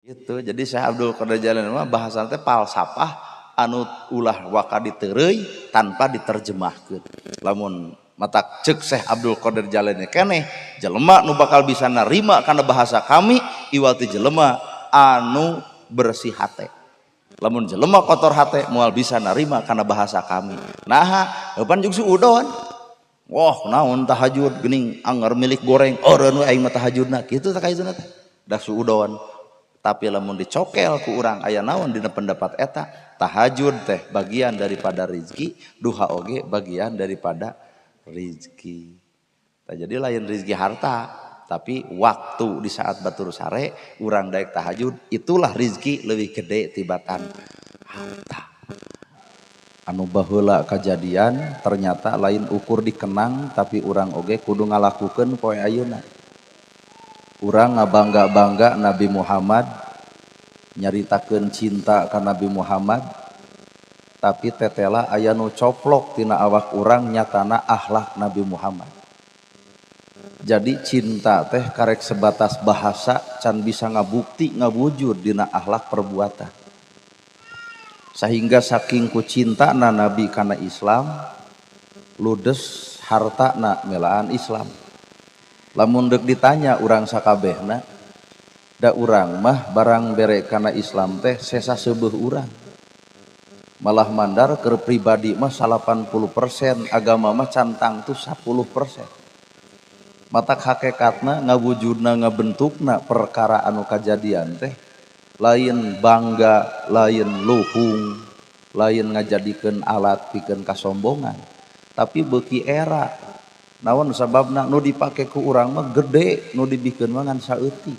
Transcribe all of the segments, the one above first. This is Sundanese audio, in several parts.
Itu jadi Syekh Abdul Qadir Jailani mah bahasa teh falsafah anu ulah waka ditereuy tanpa diterjemahkeun. Lamun matak cek Syekh Abdul Qadir Jailani keneh jelema nu bakal bisa narima kana bahasa kami iwal ti jelema anu bersih hate. Lamun jelema kotor hate moal bisa narima kana bahasa kami. Naha eupan jeung suudon. Wah, naon tahajud geuning anggar milik goreng eureun we aing mah tahajudna kitu tah kaituna teh. Da suudon. Tapi lamun dicokel ku urang aya naon dina pendapat eta, tahajud teh bagian daripada rizki, duha oge bagian daripada rizki. Tah jadi lain rizki harta, tapi waktu di saat batur sare urang daek tahajud itulah rizki lebih gede tibatan harta. Anu baheula kajadian ternyata lain ukur dikenang tapi urang oge kudu ngalakukeun poe ayeuna. Urang ngabangga-bangga Nabi Muhammad, nyaritakeun cinta ka Nabi Muhammad, tapi tetela aya nu coplok tina awak urang nyatana akhlak Nabi Muhammad. Jadi cinta teh karek sebatas bahasa can bisa ngabukti ngawujud dina akhlak perbuatan. Sehingga saking ku cinta na Nabi kana Islam, ludes harta na melaan Islam. Lamun deuk ditanya urang sakabehna, da urang mah barang bere kana Islam teh sesa seubeuh urang. Malah mandar keur pribadi mah 80%, agama mah can tangtu 10%. Matak hakikatna ngawujudna ngabentukna perkara anu kajadian teh lain bangga, lain luhung, lain ngajadikeun alat pikeun kasombongan, tapi beuki era. Naon sababna nu dipake ku urang mah gede, nu dibikeun mah ngan saeutik.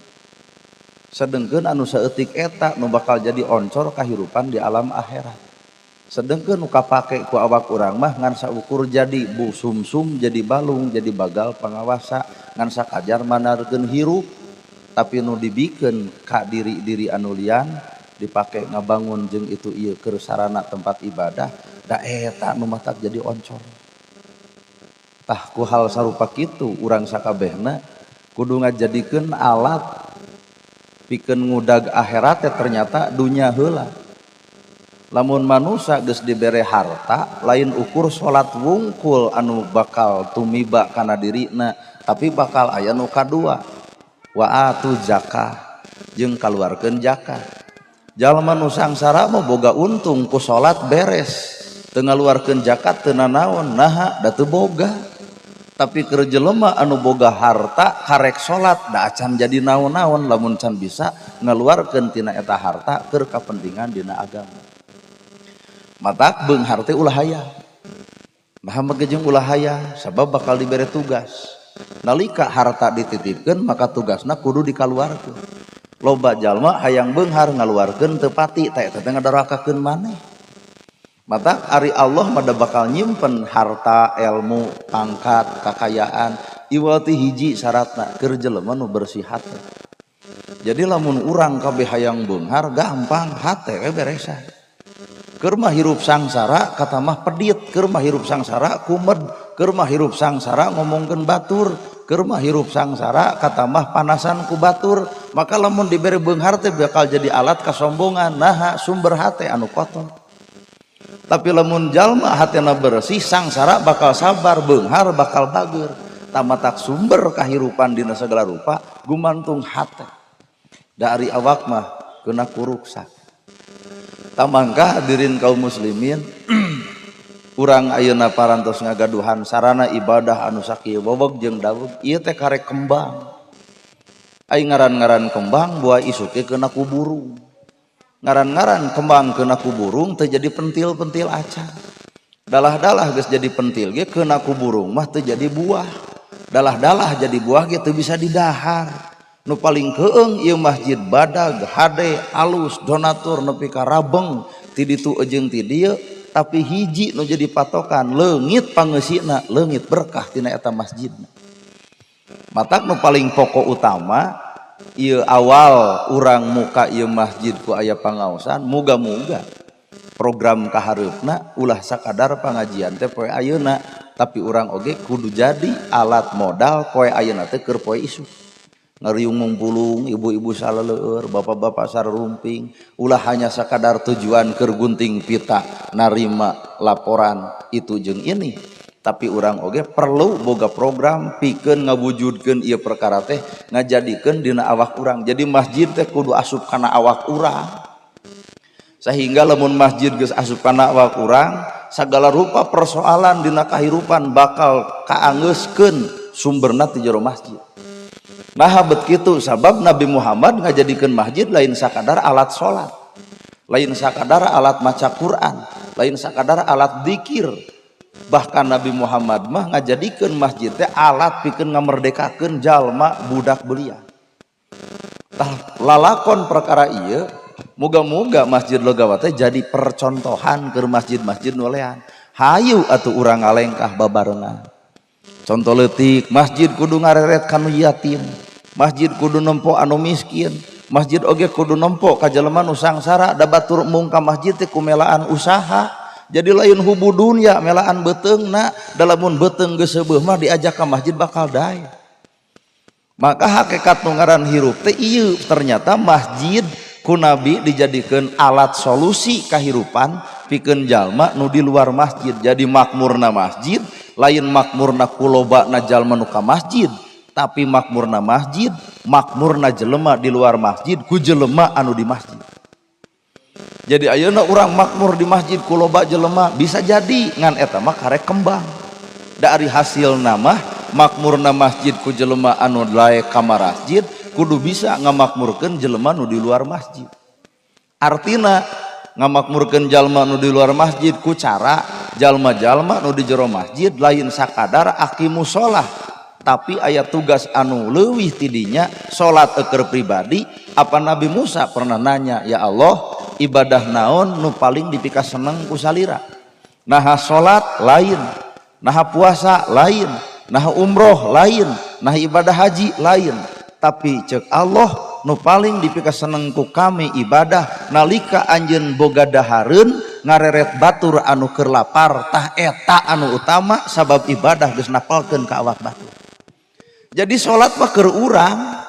Sedengkeun anu saeutik eta nu bakal jadi oncor kahirupan di alam akhirat. Sedengkeun nu kapake ku awak urang mah ngan saukur jadi bu sumsum, jadi balung, jadi bagal pangawasa, ngan sakajar manarkeun hirup. Tapi nu dibikeun ka diri-diri anu lian dipake ngabangun jeung itu ieu keur sarana tempat ibadah, da eta nu matak jadi oncor. Tah ku hal sarupa kitu urang sakabehna kudu ngajadikeun alat pikeun ngudag akhirat teh ternyata dunya heula. Lamun manusa geus dibere harta lain ukur salat wungkul anu bakal tumiba kana dirina, tapi bakal aya nu kadua wa atu zakah jeung kaluarkeun zakat. Jalma nu sangsara mah boga untung ku salat beres, teu ngaluarkeun zakat teu nanaon, naha da teu boga. Tapi keur jelema anu boga harta karek salat da acan jadi naon-naon lamun can bisa ngaluarkeun tina eta harta keur kapentingan dina agama. Matak beunghar teh ulah hayang. Nah mah jeung ulah hayang sabab bakal dibere tugas. Nalika harta dititipkeun maka tugasna kudu dikaluarkeun. Loba jalma hayang beunghar ngaluarkeun teu pati teh eta teh ngadarakakeun maneh. Mata ari Allah mah da bakal nyimpen harta, ilmu, pangkat, kakayaan iwal ti hiji syaratna keur jelema nu bersih hate. Jadi lamun urang kabeh hayang beunghar gampang hate we beresan. Keur mah hirup sangsara kata mah pedit, keur mah hirup sangsara kumed, keur mah hirup sangsara ngomongkeun batur, keur mah hirup sangsara kata mah panasan ku batur. Maka lamun dibere beunghar teh bakal jadi alat kasombongan, naha sumber hate anu kotor. Tapi lamun jalma hatena bersih sangsara bakal sabar, beunghar bakal bager. Tamatak sumber kahirupan dina segala rupa gumantung hate. Dari awak mah kena kuruksak. Tamangka hadirin kaum muslimin, urang ayeuna parantos ngagaduhan sarana ibadah anu sakieu weweg jeung daweg, ieu teh karek kembang. Ai ngaran-ngaran kembang buah isuk ge kena ku burung. Ngaran-ngaran kembang kena ku burung teu jadi pentil-pentil acan. Dalah-dalah geus jadi pentil ge kena ku burung mah teu jadi buah. Dalah-dalah jadi buah ge teu bisa didahar. Nu paling keeng ieu masjid badag hade alus donatur nepi ka rabeng ti ditu jeung ti dieu, tapi hiji nu jadi patokan leungit pangeusina, leungit berkah tina eta masjidna. Matak nu paling pokok utama ieu awal urang muka ieu masjid ku aya pangaosan, muga-muga program kahareupna ulah sakadar pangajian teh poe ayeuna, tapi urang oge kudu jadi alat modal poe ayeuna teh keur poe isuk. Ngariung mumpulung, ibu-ibu salaleur, bapak-bapak sararumping, ulah hanya sakadar tujuan keur gunting pita narima laporan itu jeung ini. Tapi urang oge perlu boga program pikeun ngawujudkeun ieu perkara teh ngajadikeun dina awak urang. Jadi masjid teh kudu asup kana awak urang. Sehingga lamun masjid geus asup kana awak urang, sagala rupa persoalan dina kahirupan bakal kaangeuskeun sumberna ti jero masjid. Nah bet kitu sabab Nabi Muhammad ngajadikeun masjid lain sakadar alat salat, lain sakadar alat maca Quran, lain sakadar alat dikir. Bahkan Nabi Muhammad mah ngajadikeun masjid teh alat pikeun ngamerdekakeun jalma budak belia. Tah lalakon perkara ieu, moga-moga Masjid Logawa teh jadi percontohan ke masjid-masjid nu lean. Hayu atuh urang ngalengkah babarengan. Contoh leutik, masjid kudu ngareret kanu yatim, masjid kudu nempo anu miskin, masjid oge kudu nempo ka jelema nu sangsara, da batur mung ka masjid teh kumelaan usaha. Jadi lain hubu dunya melaan beuteungna, da lamun beuteung geus seubeuh mah diajak ka masjid bakal dae. Maka hakikat nu ngaran hirup teh ieu, ternyata masjid ku Nabi dijadikeun alat solusi kahirupan pikeun jalma nu di luar masjid. Jadi makmurna masjid lain makmurna kulobana jalma nu ka masjid, tapi makmurna masjid makmurna jelema di luar masjid ku jelema anu di masjid. Jadi ayeuna urang makmur di masjid ku loba jelema bisa jadi ngan eta mah karek kembang. Dari hasil nama makmurna masjid ku jelema anu laek ka masjid kudu bisa ngamakmurkeun jelema nu di luar masjid. Artina ngamakmurkeun jalma nu di luar masjid ku cara jalma-jalma nu di jero masjid lain sakadar aqimus shalah, tapi aya tugas anu leuwih tidinya salat eker pribadi. Apa Nabi Musa pernah nanya, ya Allah, ibadah naon nu paling dipikaseneng ku salira? Naha salat lain, naha puasa lain, naha umroh lain, naha ibadah haji lain, tapi cek Allah nu paling dipikaseneng ku kami ibadah nalika anjeun boga dahareun ngareret batur anu keur lapar. Tah eta anu utama, sabab ibadah geus napalkeun ka awak batur. Jadi salat mah keur urang,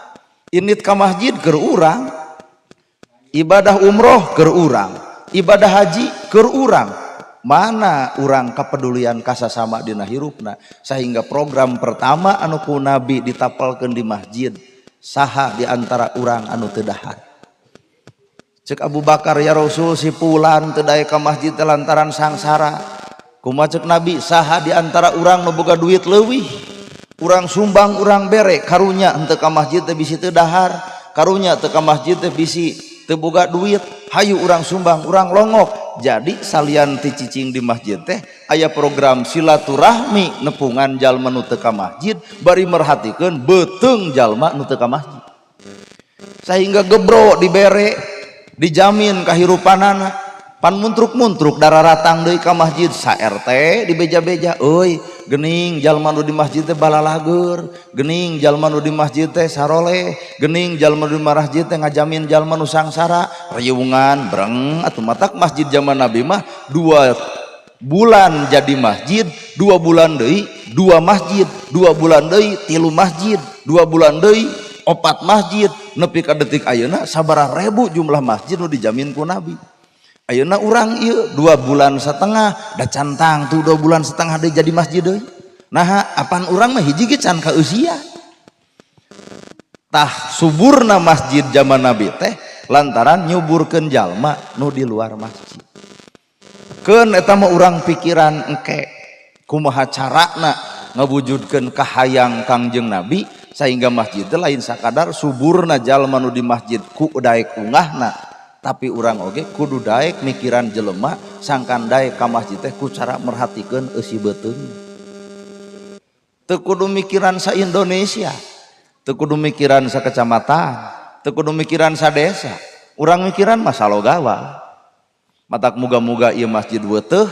indit ka masjid keur urang, ibadah umroh keur urang, ibadah haji keur urang. Mana urang kepedulian kasasama dina hirupna, sehingga program pertama anu ku Nabi ditapalkeun di masjid, saha di antara urang anu teu dahar? Cek Abu Bakar, ya Rasul, si pulan teu daek ka masjid lantaran sangsara. Kumaha cek Nabi? Saha di antara urang nu boga duit leuwih, urang sumbang, urang bere. Karunya henteu ka masjid teh bisi teu dahar, karunya teu ka masjid teh bisi teu boga duit. Hayu urang sumbang, urang longok. Jadi salian ti cicing di masjid teh aya program silaturahmi nepungan jalma nu teu ka masjid, bari merhatikeun beuteung jalma nu teu ka masjid, sehingga gebro dibere, dijamin kahirupanana. Pan muntruk-muntruk dararatang deui ka masjid, sa RT dibeja-beja, euy, gening jalma nu di masjid teh balalager, gening jalma nu di masjid teh saroleh, gening jalma nu di masjid teh ngajamin jalma nu sangsara. Riungan breng atuh. Matak masjid zaman Nabi mah 2 bulan jadi masjid, 2 bulan deui dua masjid, 2 bulan deui tilu masjid, 2 bulan deui opat masjid, nepi ka detik ayeuna sabaraha ribu jumlah masjid nu dijamin ku Nabi. Ayeuna urang ieu 2,5 bulan da cantang tuh 2,5 bulan deui jadi masjid deui. Nah, apan urang mah hiji ge can kausia. Tah suburna masjid zaman Nabi teh lantaran nyuburkeun jalma nu di luar masjid. Keun eta mah urang pikiran engke kumaha carana ngawujudkeun kahayang Kangjeng Nabi, sehingga masjid teh lain sakadar suburna jalma nu di masjid ku daek ungahna, tapi urang oge kudu daek mikiran jelema sangkan daek ka masjid teh ku cara merhatikeun eusi beuteung. Teu kudu mikiran sa Indonesia, teu kudu mikiran sa kecamatan, teu kudu mikiran sa desa, urang mikiran masalah gawa. Matak muga-muga ieu masjid weuteuh,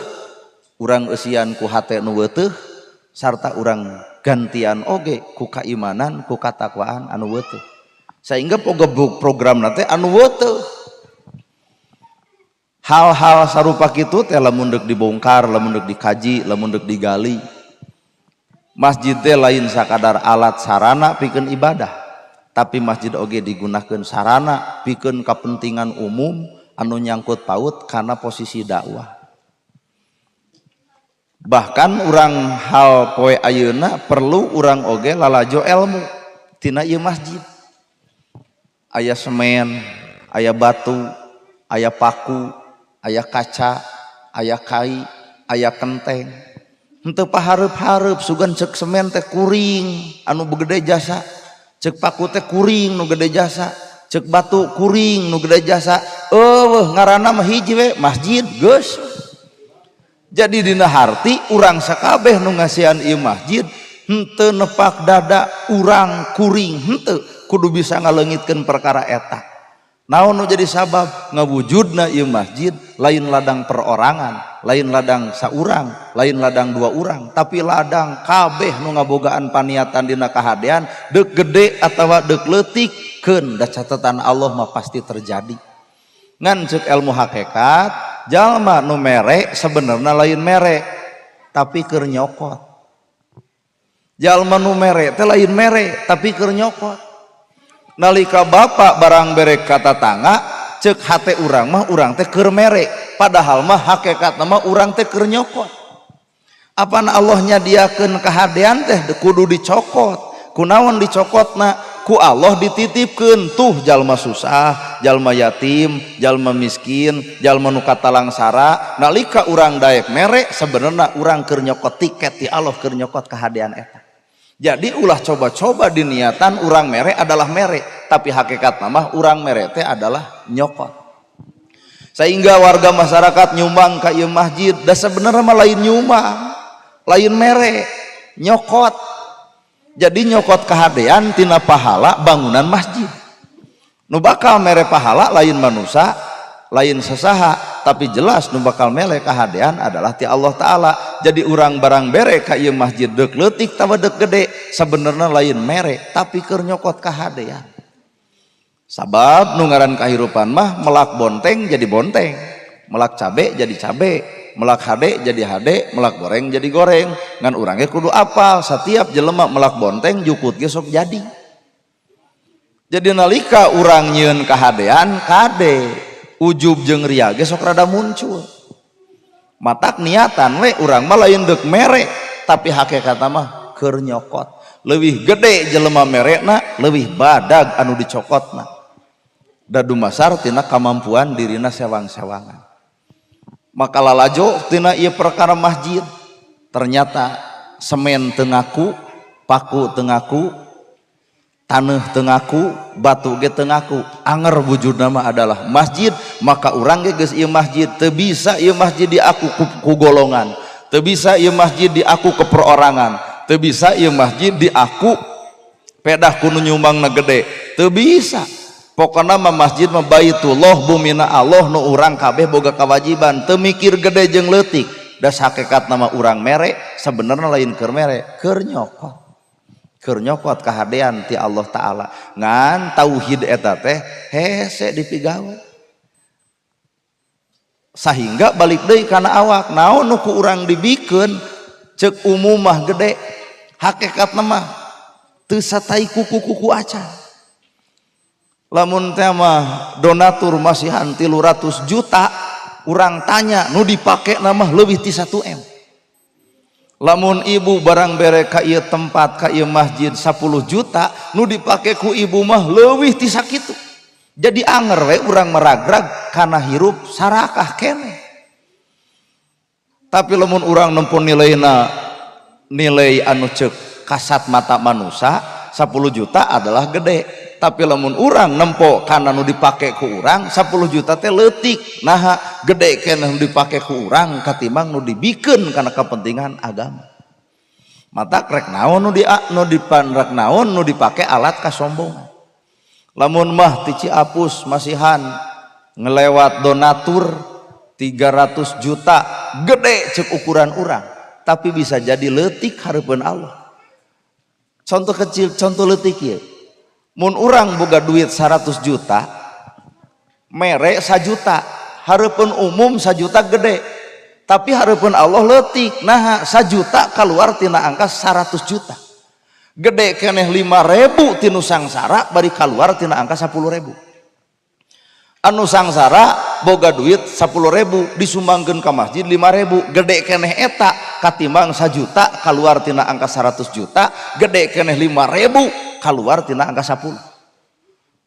urang eusian ku hate nu weuteuh, sarta urang gantian oge ku kaimanan, ku katakwaan anu weuteuh, sehingga program teh anu weuteuh. Hal-hal sarupa kitu teh lamun deuk dibongkar, lamun deuk dikaji, lamun deuk digali, masjid teh lain sakadar alat sarana pikeun ibadah, Tapi masjid oge digunakan sarana pikeun kepentingan umum anu nyangkut paut karena posisi dakwah. Bahkan urang hal poe ayeuna perlu urang oge lalajo ilmu tina ieu masjid. Aya semen, aya batu, aya paku, aya kaca, aya kai, aya kenteng. Henteu pahareup-hareup sugan cek semen teh kuring anu gede jasa, cek paku teh kuring nu gede jasa, cek batu kuring nu gede jasa. Eueuh, ngaranna mah hiji we, masjid geus. Jadi dina harti urang sakabeh nu ngasihan ieu masjid henteu nepak dada urang kuring, henteu kudu bisa ngaleungitkeun perkara eta. Naon nu jadi sabab ngawujudna ieu masjid lain ladang perorangan, lain ladang saurang, lain ladang dua urang, tapi ladang kabeh nu ngabogaan paniatan dina kahadean, deuk gede atawa deuk leutik, keun da catatan Allah mah pasti terjadi. Ngan ceuk ilmu hakikat, jalma nu mere sebenarnya lain mere, tapi keur nyokot. Jalma nu mere teh lain mere, tapi keur nyokot. Nalika bapak barang bere ka tatangga, cek hate urang mah urang teh keur mere, padahal mah hakikatna mah urang teh keur nyokot. Apana Allah nyadiakeun kahadean teh kudu dicokot. Kunaon dicokotna? Ku Allah dititipkeun tuh jalma susah, jalma yatim, jalma miskin, jalma nu katalangsara. Nalika urang daek mere sebenarnya urang keur nyokot tiket ti Allah, keur nyokot kahadean eta. Jadi ulah coba-coba diniatan urang mere adalah mere, tapi hakikat mah urang mere teh adalah nyokot. Sehingga warga masyarakat nyumbang ka ieu masjid, da sebenarnya mah lain nyumbang, lain mere, nyokot. Jadi nyokot kahadean tina pahala bangunan masjid. Nu bakal mere pahala lain manusia, lain sesaha, tapi jelas nu bakal mere kahadean adalah ti Allah Ta'ala. Jadi urang barang bere ka ieu masjid deuk leutik tawa deuk gede, sebenarnya lain mere, tapi keur nyokot kahadean. Sabab nu ngaran kahirupan mah melak bonteng jadi bonteng, melak cabe jadi cabe, melak hade jadi hade, melak goreng jadi goreng. Ngan urang ge kudu apal setiap jelema melak bonteng jukut ge sok jadi. Jadi nalika urang nyieun kahadean kade, ujub jeung ria ge sok rada muncul. Matak niatan we urang mah lain deuk mere, tapi hakikatna mah keur nyokot. Leuwih gede jelema merena, leuwih badag anu dicokotna. Da dumasar tina kamampuan dirina sewang-sewangan. Maka lalajo tina ieu perkara masjid, ternyata semen teu ngaku, paku teu ngaku, taneuh teu ngaku, batu ge teu ngaku. Anger wujudna mah adalah masjid, maka urang ge geus ieu masjid teu bisa ieu masjid diaku ku golongan, teu bisa ieu masjid diaku ke perorangan, teu bisa ieu masjid diaku pedah ku nu nyumbangna gede, teu bisa. Pokona mah masjid mah baitullah, bumina Allah, nu urang kabeh boga kewajiban, teu mikir gede jeung leutik. Da hakikat nama urang mere sebenarnya lain keur mere, keur nyokot. Keur nyokot kahadean ti Allah Ta'ala. Ngan tauhid eta teh hese dipigawe. Sehingga balik deui kana awak, naon nu ku urang dibikeun ceuk umum mah gede, hakikatna mah teu satai kuku-kuku acan. Lamun teh mah donatur masihan 300 juta, urang tanya nu dipake mah leuwih ti 1 M. Lamun ibu barang bere ka ieu tempat, ka ieu masjid 10 juta, nu dipake ku ibu mah leuwih ti sakitu. Jadi anger we urang meragrag kana hirup sarakah keneh. Tapi lamun urang nempo nilaina nilai anu ceuk kasat mata manusia 10 juta adalah gede. Tapi lamun urang nempo kana nu dipake ku urang 10 juta teh leutik. Naha gede keneh nu dipake ku urang katimbang nu dibikeun kana kepentingan agama. Mata rek naon nu di nu dipan rek naon nu dipake alat kasombongan. Lamun mah ti Ciapus masihan ngelewat donatur 300 juta gede cek ukuran urang, tapi bisa jadi leutik hareupeun Allah. Contoh kecil, contoh leutik ieu. Mun urang boga duit 100 juta, mere 1 juta, hareupeun umum 1 juta gede, tapi hareupeun Allah leutik. Nah, 1 juta keluar tina angka 100 juta. Gede keneh 5.000 tinu sangsara bari kaluar tina angka 10.000. Anu sangsara boga duit 10.000 disumbangkeun ka masjid 5.000, gede keneh eta katimbang 1 juta keluar tina angka 100 juta, gede keneh 5.000 keluar tina angka 10.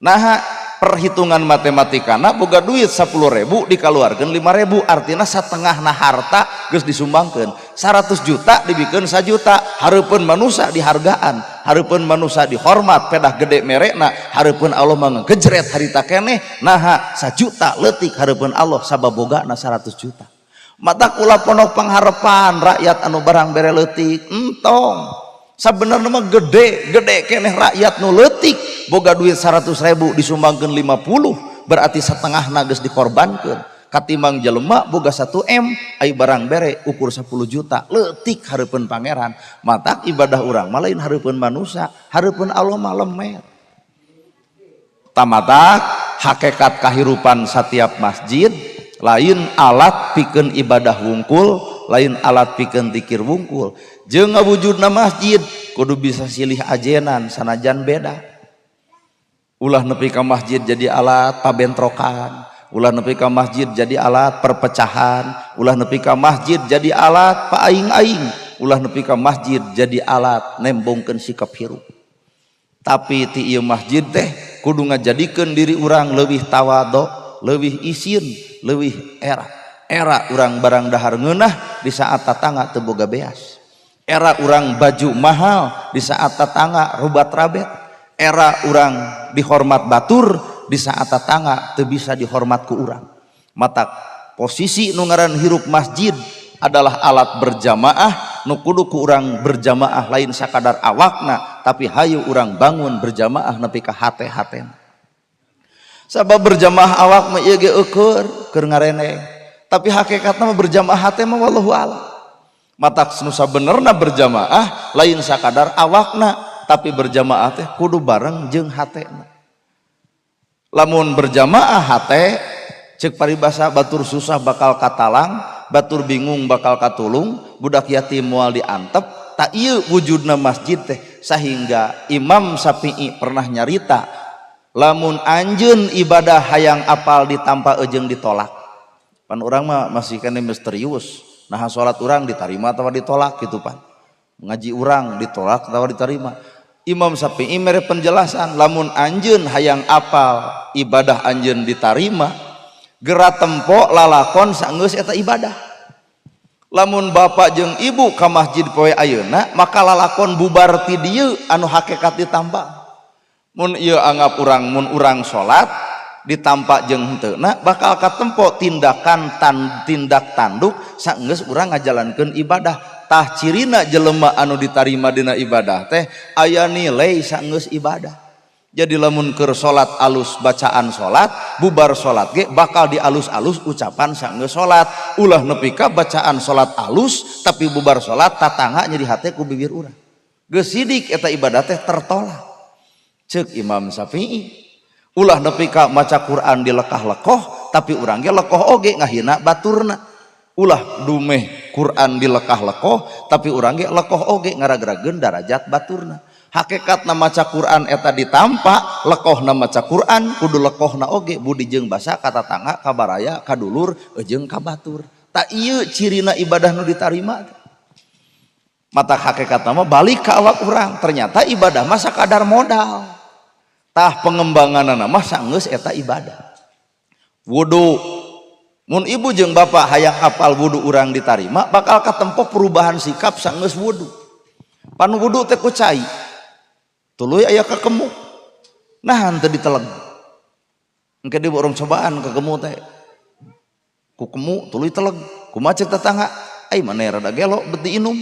Nah, perhitungan matematikana boga duit 10.000 dikeluarkan 5.000, artinya setengah nah harta geus disumbangkeun. 100 juta dibikin 1 juta, hareupeun manusia dihargaan, hareupeun manusia dihormat, pedah gede merekna. Hareupeun Allah mah ngegejret harita keneh. Naha 1 juta leutik hareupeun Allah sabab bogana 100 juta? Mata kula pondok pangharepan rakyat anu barang bere leutik entong. Sebenarnya mah gede gede keneh rakyat nu leutik boga duit 100.000 disumbangkan 50, berarti setengah geus dikorbankan, katimbang jelema boga 1 M ai barang bere ukur 10 juta leutik hareupeun Pangeran. Matak ibadah urang mah lain hareupeun manusia, hareupeun Allah mah lemer. Tamatak hakikat kahirupan setiap masjid lain alat pikeun ibadah wungkul, lain alat pikeun zikir wungkul. Jeung ngawujudna masjid kudu bisa silih ajenan sanajan beda. Ulah nepi ka masjid jadi alat pabentrokan, ulah nepi ka masjid jadi alat perpecahan, ulah nepi ka masjid jadi alat paaing-aing, ulah nepi ka masjid jadi alat nembongkeun sikap hirup. Tapi ti ieu masjid teh kudu ngajadikeun diri urang leuwih tawadu, leuwih isin, leuwih era. Era urang barang dahar ngeunah di saat tatangga teu boga beas. Era urang baju mahal di saat tatangga rubat rabet. Era urang dihormat batur di saat tatangga teu bisa dihormat ku urang. Matak posisi nu ngaran hirup masjid adalah alat berjamaah nu kudu ku urang berjamaah lain sakadar awakna, tapi hayu urang bangun berjamaah nepi ka hate-hatena. Sabab berjamaah awak mah ieu ge eueur keur ngarene, tapi hakikatna mah berjamaah hate mah wallahu alam. Matak nu sabenerna berjamaah lain sakadar awakna, tapi berjamaah teh kudu bareng jeung hatena. Lamun berjamaah hate, cek paribasa, batur susah bakal katalang, batur bingung bakal katulung, budak yatim moal diantep. Tak ieu wujudna masjid teh, sehingga Imam Syafi'i pernah nyarita, lamun anjeun ibadah hayang apal ditampa jeung ditolak. Pan urang mah masih kene misterius, nah salat urang diterima atau ditolak gitu, pan ngaji urang ditolak atau diterima. Imam Syafi'i mere penjelasan, lamun anjeun hayang apal ibadah anjeun ditarima, gera tempo lalakon sanggeus eta ibadah. Lamun bapak jeung ibu ka masjid poe ayeuna, maka lalakon bubar ti dieu anu hakikat ditambah. Mun ieu anggap urang, mun urang salat ditampa jeung henteuna, bakal katempo tindakan tan, tindak tanduk sanggeus urang ngajalankeun ibadah. Tah, cirina jelema anu ditarima dina ibadah teh aya nilai sanggeus ibadah. Jadi lamun keur salat alus bacaan salat, bubar salat ge bakal dialus-alus ucapan sanggeus salat. Ulah nepi ka bacaan salat alus tapi bubar salat tatangga nyeri hate ku bibir urang, geus sidik eta ibadah teh tertolak cek Imam Syafi'i. Ulah nepi ka maca Quran di lekah-lekoh tapi urang ge lekoh oge ngahina baturna. Ulah dumeh Quran di lekah-lekoh tapi urang ge lekoh oge ngaragrageun darajat baturna. Hakikatna maca Quran eta ditampa, lekohna maca Quran kudu lekohna oge budi jeung basa ka tatangga, ka baraya, ka dulur jeung ka batur. Tak ieu cirina ibadah nu ditarima. Mata hakikatna mah balik ka awak urang, ternyata ibadah mah sakadar modal. Tah, pengembanganna mah sanggeus eta ibadah. Wudu, mun ibu jeung bapak hayang apal wudu urang ditarima, bakal katempo perubahan sikap sanggeus wudu. Pan wudu teh ku cai tuluy aya kakemu, nah henteu diteleg. Engke di orang cobaan kakemu teh ku kemu tuluy teleg. Kumaha cek tetangga? Ai maneh rada gelo bet diinum.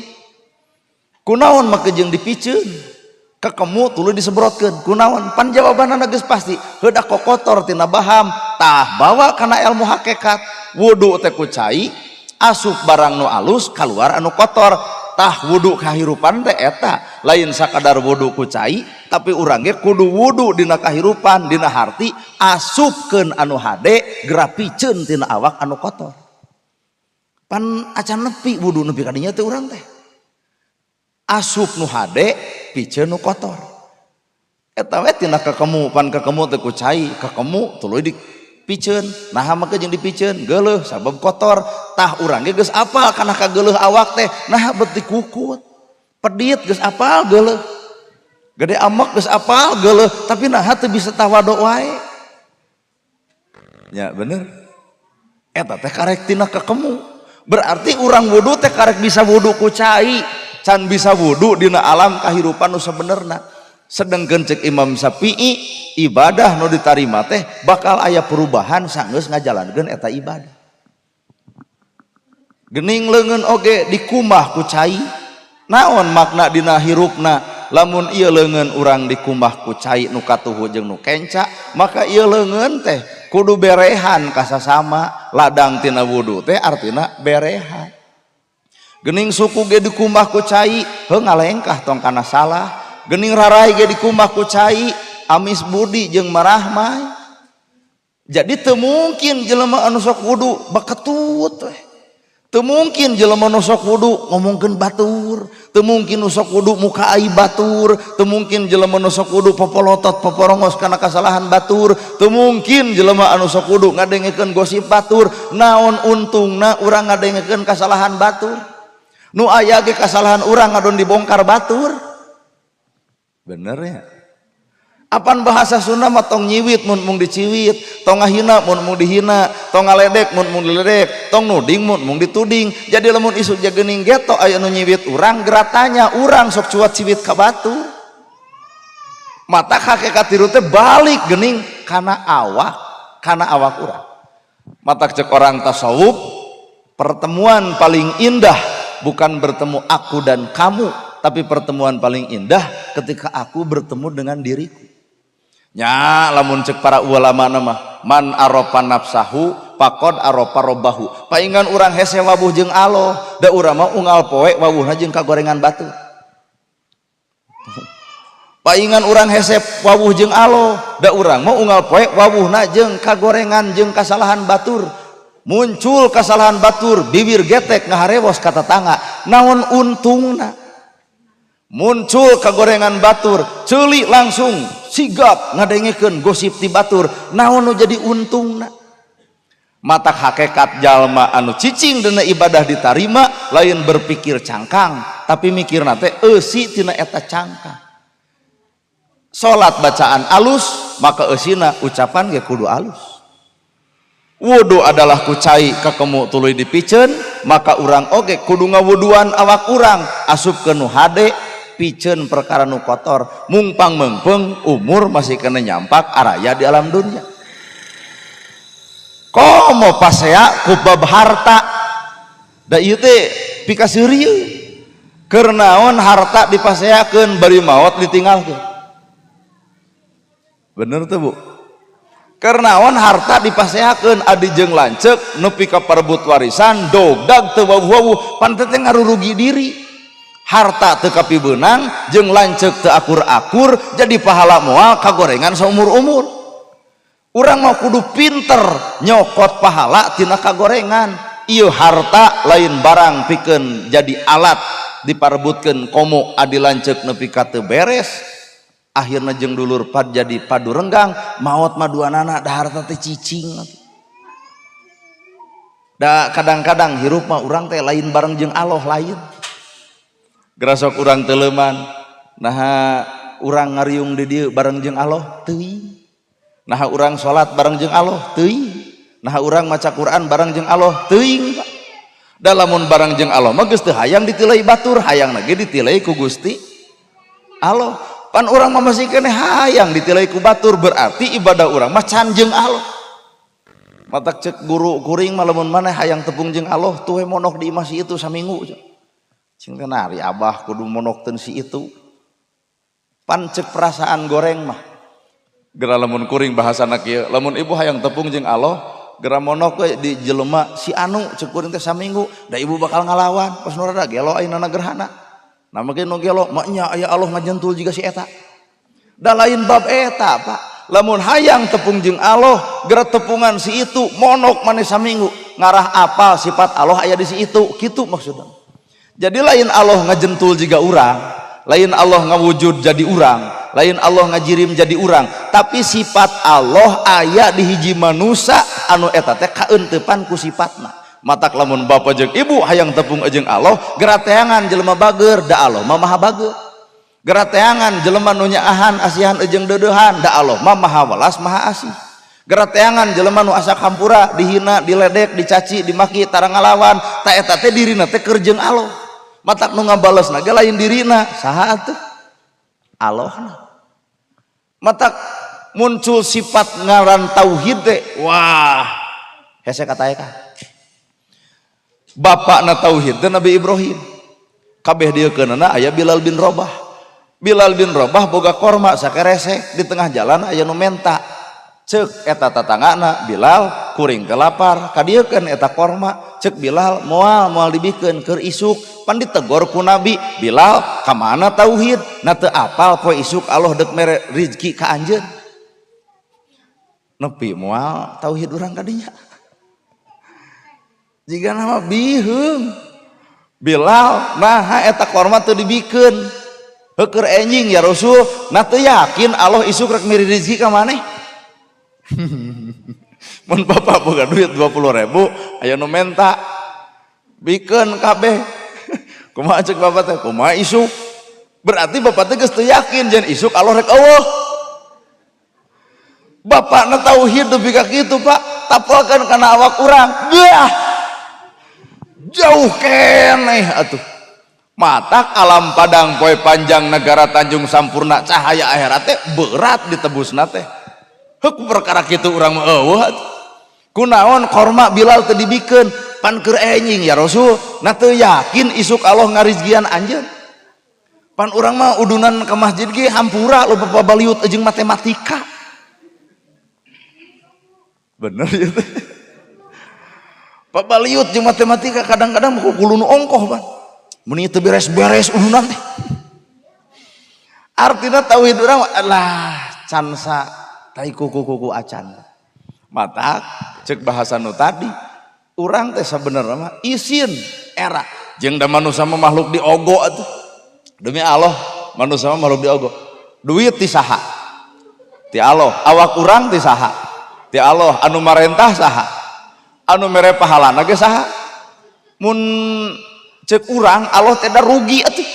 Kunaon make jeung dipiceun? Kakemu tuluy disebrotkeun, kunaon? Pan jawabanna geus pasti, heudak kokotor tina baham. Tah, bawa kana ilmu hakikat, wudu teh ku cai asup barang nu alus, keluar anu kotor. Tah, wudu kahirupan teh eta lain sakadar wudu ku cai, tapi urang ge kudu wudu dina kahirupan, dina harti asupkeun anu hade, geura piceun tina awak anu kotor. Pan acan nepi wudu nepi kadinya teh urang teh. Asup nu hade, piceun nu kotor. Eta we tina kekemu, pan kekemu teh ku cai, kekemu tuluy dipiceun. Naha make jeung dipiceun? Geuleuh sabab kotor. Tah urang ge geus apal kana kageuleuh awak teh, naha bet dikukut. Pedit geus apal geuleuh. Gede amek geus apal geuleuh, tapi naha teu bisa tawadhu wae. Ya bener. Eta teh karek tina kekemu. Berarti urang wudu teh karek bisa wudu ku cai, can bisa wudu dina alam kahirupan nu sabenerna. Sedengkeun cek Imam Syafi'i, ibadah nu ditarima teh bakal aya perubahan sanggeus ngajalankeun eta ibadah. Gening leungeun oge dikumbah ku cai. Naon makna dina hirupna? Lamun ieu leungeun urang dikumbah ku cai nu katuhu jeung nu kenca, maka ieu leungeun teh kudu berehan ka sasama. Ladang tina wudu teh artina berehan. Gening suku ge dikumbah ku cai, heuh ngalengkah tong kana salah. Gening rarai ge dikumbah ku cai, amis budi jeung marahmai. Jadi teu mungkin jelema anu sok wudu baketut we. Teu mungkin jelema nu sok wudu ngomongkeun batur, teu mungkin nu sok wudu muka aib batur, teu mungkin jelema nu sok wudu popolotot poporongos kana kasalahan batur, teu mungkin jelema anu sok wudu ngadengekeun gosip batur. Naon untungna urang ngadengekeun kasalahan batur? Nu aya ge kasalahan urang ngadon dibongkar batur. Bener ya? Apan bahasa Sunda mah tong nyiwit mun mung diciwit, tong ngahina mun mung dihina, tong ngaledek mun mung diledek, tong nuding mun mung dituding. Jadi lamun isuk jageuning geto aya nu nyiwit urang, geratanya urang sok cuat ciwit ka batur. Mata hakikat tiru teh balik geuning kana awak urang. Mata cek orang tasawuf, pertemuan paling indah bukan bertemu aku dan kamu, tapi pertemuan paling indah ketika aku bertemu dengan diriku. Nya lamun cek para ulama nama man arofa nafsahu faqod arofa robbahu. Paingan urang hese wawuh jeung Allah, da urang mah unggal poe wawuhna jeung kagorengan batu. Paingan urang hese wawuh jeung Allah, da urang mah unggal poe wawuhna jeung kagorengan jeung kasalahan batur. Muncul kasalahan batur, bibir getek ngaharewos ka tetangga, naon untungna? Muncul kagorengan batur, ceuli langsung sigap ngadengekeun gosip ti batur, naon nu jadi untungna? Matak hakikat jalma anu cicing dina ibadah ditarima lain berpikir cangkang, tapi mikirna teh eusi tina eta cangkang. Salat bacaan alus, maka eusina ucapan ge kudu alus. Wudu adalah ku cai kakemu tuluy dipiceun, maka urang oge kudu ngawuduan awak urang, asupkeun nu hade, piceun perkara nu kotor, mungpang meungpeung umur masih kena nyampak araya di alam dunia. Komo pasea ku bab harta, da ieu teh pikaseurieun. Keur naon harta dipaseakeun bari maot ditinggalkeun? Bener tuh, Bu? Karnaon harta dipaseakeun adi jeung lanceuk nepi ka parebut warisan dogdag teu wawuh-wawuh, pan teh ngarurugi diri. Harta teu kapibeunang jeung lanceuk teu akur-akur, jadi pahala moal kagorengan saumur-umur. Urang mah kudu pinter nyokot pahala tina kagorengan. Ieu harta lain barang pikeun jadi alat diparebutkeun komo adi lanceuk nepi ka teu beres. Akhirna jeung dulur pad jadi padu renggang, maot mah duanana, da harta teh cicing. Da kadang-kadang hirup mah urang teh lain bareng jeung Allah lain. Gerasok urang teuleman, naha urang ngariung di dieu bareng jeung Allah teuing. Naha urang salat bareng jeung Allah teuing. Naha urang maca Quran bareng jeung Allah teuing, Pak. Da lamun bareng jeung Allah mah geus teu hayang ditilai batur, hayangna ge ditilai ku Gusti Allah. Pan urang mah masih keneh hayang ditilai ku batur, berarti ibadah urang mah can jeung Allah. Matak cek guru kuring mah lamun maneh hayang tepung jeung Allah tuh we monok di imah si itu saminggu. Cing teh nari abah kudu monokteun si itu. Pan cek perasaan goreng mah. Geura lamun kuring bahasana kieu, lamun ibu hayang tepung jeung Allah, geura monok we di jelema si anu cek kuring teh saminggu, da ibu bakal ngalawan pas nu rada gelo ayeuna gerhana. Nah mungkin nu gelo maknya aya Allah ngajentul juga si eta. Da lain bab eta, Pak. Lamun hayang tepung jeung Allah, geura tepungan si itu monok maneh saminggu, ngarah apal sifat Allah aya di si itu, kitu maksudna. Jadi lain Allah ngajentul jiga urang, lain Allah ngawujud jadi urang, lain Allah ngajirim jadi urang, tapi sifat Allah aya di hiji manusia anu eta teh kaeuntepan ku sifatna. Matak lamun bapak jeung ibu hayang tepung jeung Allah, gerateangan jelema bager, da Allah mah maha bager. Gerateangan jelema nu nyaahan asihan jeung deudeuhan, da Allah mah maha welas maha asih. Gerateangan jelema nu asak hampura, dihina, diledek, dicaci, dimaki, tara ngalawan, ta eta teh dirina teh keur jeung Allah. Matak nu ngabalesna ge lain dirina, saha atuh? Allahna. Matak muncul sifat ngaran tauhid teh, wah, hese kata. Bapakna tauhid teh Nabi Ibrahim. Kabeh dieukeunana aya Bilal bin Rabah. Bilal bin Rabah boga korma sakeresek, di tengah jalan aya nu menta. Cek eta tatanggana, "Bilal, kuring teh lapar, kadieukeun eta korma." Cek Bilal, "Moal, moal dibikeun, keur isuk." Pan ditegor ku Nabi, "Bilal, ka mana tauhid? Na teu apal poe isuk Allah deuk mere rizki ka anjeun?" Nepi moal tauhid urang kadinya? Jiga nama biheung. "Bilal, nah eta korma teu dibikeun?" "Heuh, enjing ya Rasul." "Nah, teu yakin Allah isuk rek mere rizki ka maneh?" Mun bapak boga duit 20 ribu, aya nu menta, bikeun kabeh, kumaha cek bapak teh? "Kumaha isuk?" Berarti bapak teh geus teu yakin jen isuk Allah rek euweuh. Bapakna tauhid nepi ka kitu, Pak. Tapelkeun kana awak urang, bah, jauh keneh atuh. Matak alam padang poe panjang negara Tanjung Sampurna cahaya akhirat teh berat ditebusna teh. Heuk, perkara kitu urang mah euweuh atuh. Kunaon korma Bilal teu dibikeun? "Pan keur enjing ya Rasul." "Nah, teu yakin isuk Allah ngarizkian anjeun?" Pan urang mah udunan ke masjid ge hampura, loba pabaliut jeung matematika. Bener ya teh? Pabaliut jeung matematika, kadang-kadang ku kudu nu ongkoh pan. Mun teu beres-beres udunan teh. Artinya tauhid urang lah cansa tai kuku-kuku acan. Matak cek bahasa nu tadi, urang teh sabenerna mah isin era jeung da manusia mah makhluk diogo atuh. Demi Allah, manusia mah makhluk diogo. Duit ti saha? Ti Allah. Awak urang ti saha? Ti Allah. Anu marentah saha? Anu mere pahalana ge saha? Mun cek urang Allah teh da rugi atuh.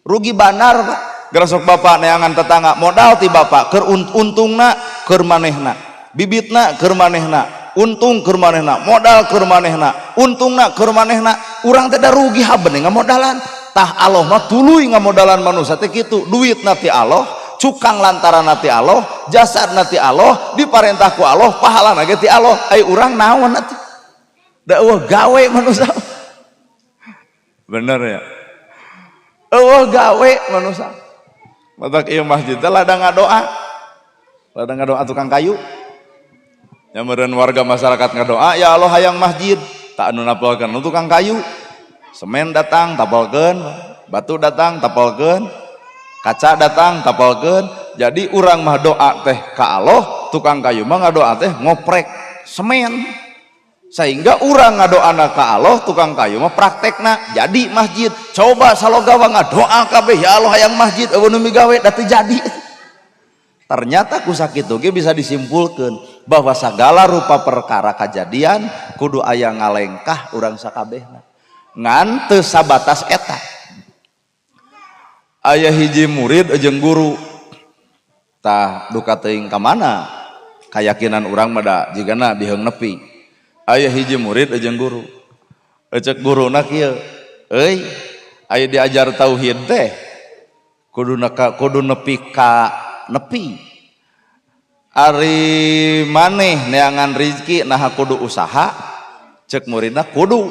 Rugi banar, Pak. Gerasok bapak neangan tetangga, modal ti bapak, keur untungna keur manehna, bibitna keur manehna, untung keur manehna, modal keur manehna, untungna keur manehna. Urang teh da rugi haben ngamodalan. Tah, Allah mah tuluy ngamodalan manusia teh kitu. Duitna ti Allah, cukang lantaran ti Allah, jasad ti Allah, diparentah ku Allah, pahalana ge ti Allah. Ai urang naon atuh? Da euweuh gawe manusia. Bener ya? Euweuh gawe manusia. Matak ieu masjid teh ladang ngadoa. Ladang ngadoa tukang kayu. Ya meureun warga masyarakat ngadoa, "Ya Allah, hayang masjid." Tak anu napelkeun tukang kayu. Semen datang tapelkeun, batu datang tapelkeun, kaca datang tapelkeun. Jadi urang mah doa teh ka Allah, tukang kayu mah ngadoa teh ngoprek semen. Sehingga urang ngadoana ka Allah, tukang kayu mah praktekna jadi masjid. Coba salogawa ngadoa kabeh, "Ya Allah, hayang masjid," euweuh nu migawe, da teu jadi. Ternyata ku sakitu ge bisa disimpulkan bahwa segala rupa perkara kejadian kudu aya ngalengkah urang sakabehna. Ngan teu sabatas eta. Aya hiji murid jeung guru. Tah, duka teuing ka mana? Kayakinan urang mah da jigana biheung nepi. Aya hiji murid jeung guru. Cek guruna kieu, "Euy, aya diajar tauhid teh kudu neka, kudu nepi ka nepi. Ari maneh neangan rizki nah kudu usaha?" Cek muridna, "Kudu."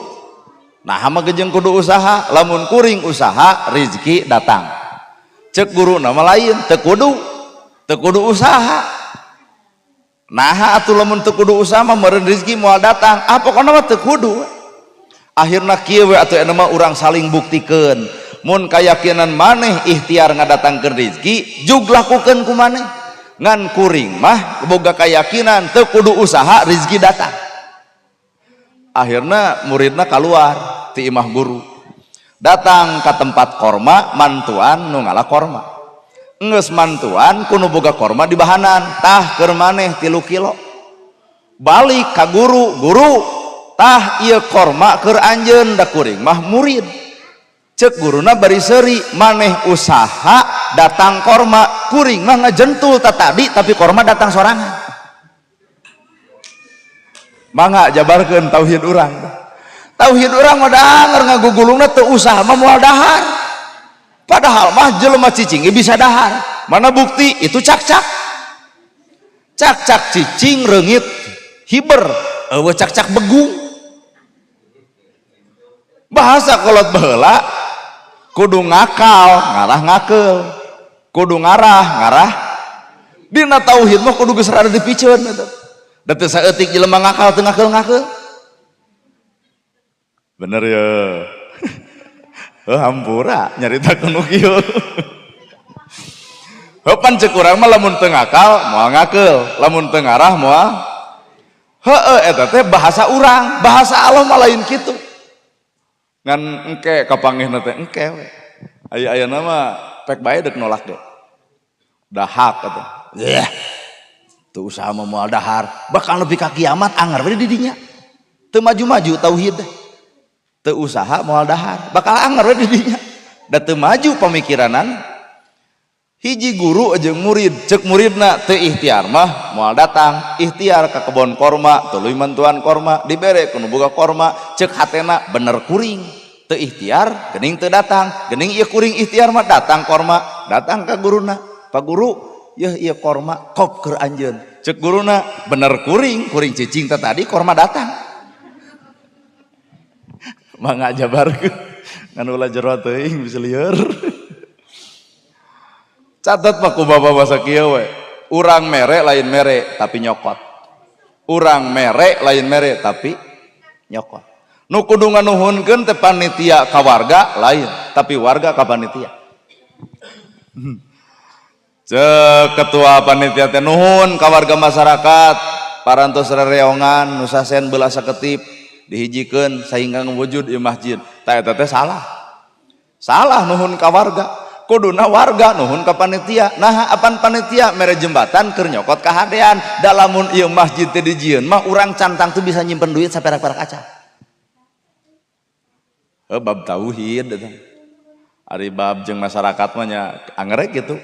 "Nah, mah jeung kudu usaha? Lamun kuring usaha, rizki datang." Cek guru nama lain, teu kudu, teu kudu usaha. "Nah atuh, lamun teu kudu usaha mah meureun rizki moal datang." "Ah, pokona mah teu kudu." Akhirna kieu we atuh, mah urang saling buktikeun. Mun kayakinan maneh ikhtiar ngadatangkeun rizki, jug lakukeun ku maneh. Ngan kuring mah boga keyakinan teu kudu usaha rizki datang. Akhirna muridna keluar ti imah guru. Datang ke tempat korma, mantuan nu ngala korma. Geus mantuan ku nu boga korma di bahanan, tah keur maneh 3 kilo. Balik ka guru, guru tah ieu korma keur anjeun, da kuring mah murid. Cek guruna bari seuri, maneh usaha datang korma, kuring mah ngajentul tadi tapi korma datang sorangan. Mangga jabarkeun tauhid urang. Tauhid urang mah danger ngagugulungna teu usaha mah moal dahar. Padahal mah jelema cicing ge bisa dahar. Mana bukti? Itu cakcak. Cakcak cicing reungit hiber, eueuh cakcak begung. Bahasa kolot baheula kudu ngakal, ngarah ngakeul. Kudu ngarah, ngarah. Dina tauhid mah kudu geus rada dipiceun eta. Da teu saeutik jelema ngakal teu ngakeul-ngakeul. Bener ya. Heuh hampura nyaritakeun nu kieu. Heuh pan ceuk urang mah lamun teu ngakal moal ngakeul, lamun teu ngarah moal. Heueuh eta teh bahasa urang, bahasa Allah mah lain kitu. Ngan engke kapanggihna teh engke we. Aya ayeuna mah pek bae deuk nolak ge. Dahak atuh. Yeh. Teu usaha mah moal dahar, bakal nepi ka kiamat anger we di dinya. Teu maju-maju tauhid teh. Teu usaha moal dahar, bakal anger we di dinya. Da teu maju pamikiranan. Hiji guru jeung murid, cek muridna teu ikhtiar mah moal datang, ikhtiar ka kebon korma, tuluy mantuan korma, dibere ku nu boga korma, cek hatena bener kuring. Teu ikhtiar geuning teu datang, geuning ieu kuring ikhtiar mah datang korma, datang ka guruna. Pak guru, yeuh ieu korma kop keur anjeun. Cek guruna bener kuring, kuring cicing teh tadi korma datang. Mangga jabarkeun ngan ulah jero teuing bisa lieur. Catat mah ku bapak bahasa kieu we. Urang mere lain mere tapi nyokot. Urang mere lain mere tapi nyokot. Nu kudu nganuhunkeun teh panitia ka warga lain, tapi warga ka panitia. Cek ketua panitia teh nuhun ka warga masyarakat, parantos rereongan nu sasen belah saketip dihijikeun sehingga ngewujud ieu masjid. Tah eta teh salah. Salah nuhun ka warga. Kuduna warga nuhun ka panitia. Nah apan panitia mere jembatan keur nyokot kahadean. Da lamun ieu masjid teh dijieun mah urang cantang teu bisa nyimpen duit saperak-perak acan. Heuh bab tauhid eta. Ari bab jeung masyarakat mah nya angger kitu.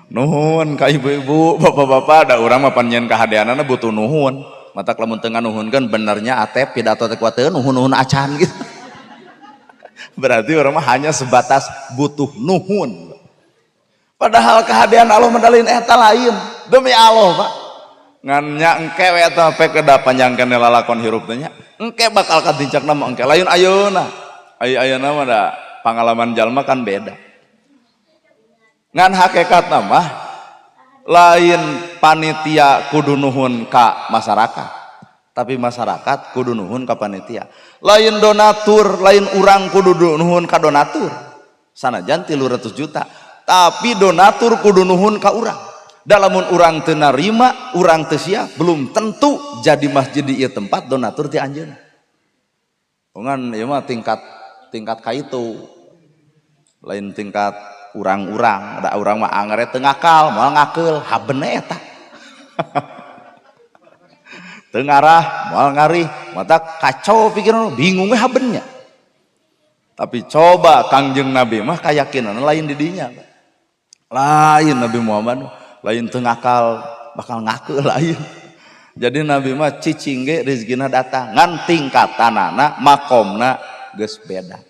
Nuhun ka ibu-ibu, bapak-bapak, da urang mah pan nyieun kahadeanana butuh nuhun. Matak lamun teu nganuhunkeun benernya atep pidato teh kuateun nuhun-nuhun acan gitu. Berarti orang mah hanya sebatas butuh nuhun. Padahal kehadean Allah medalin eta lain. Demi Allah, Pak. Ngan nya engke we eta pe kedah panjang keneh lalakon hirup teh nya. Engke bakal katincakna mah engke lain ayeuna. Aya ayeuna mah da pangalaman jalma kan beda. Ngan hakikatna mah lain panitia kudu nuhun ka masyarakat, tapi masyarakat kudu nuhun ka panitia. Lain donatur, lain urang kudu nuhun ka donatur. Sanajan 300 juta, tapi donatur kudu nuhun ka urang. Dalamun urang teu narima, urang teu siap, belum tentu jadi masjid di ieu tempat donatur ti anjeunna. Ngan ieu mah tingkat ka itu. Lain tingkat urang-urang, da urang mah angere teu ngakal, moal ngakeul, habene eta. Teu ngarah, moal ngarih, mata kacau pikiran, bingung we habennya. Tapi coba Kangjeng Nabi mah kayakinan lain di dinya. Lain Nabi Muhammad, lain teu ngakal, bakal ngakeul lain. Jadi Nabi mah cicing ge rezekina datang, ngan tingkatanana, makomna geus beda.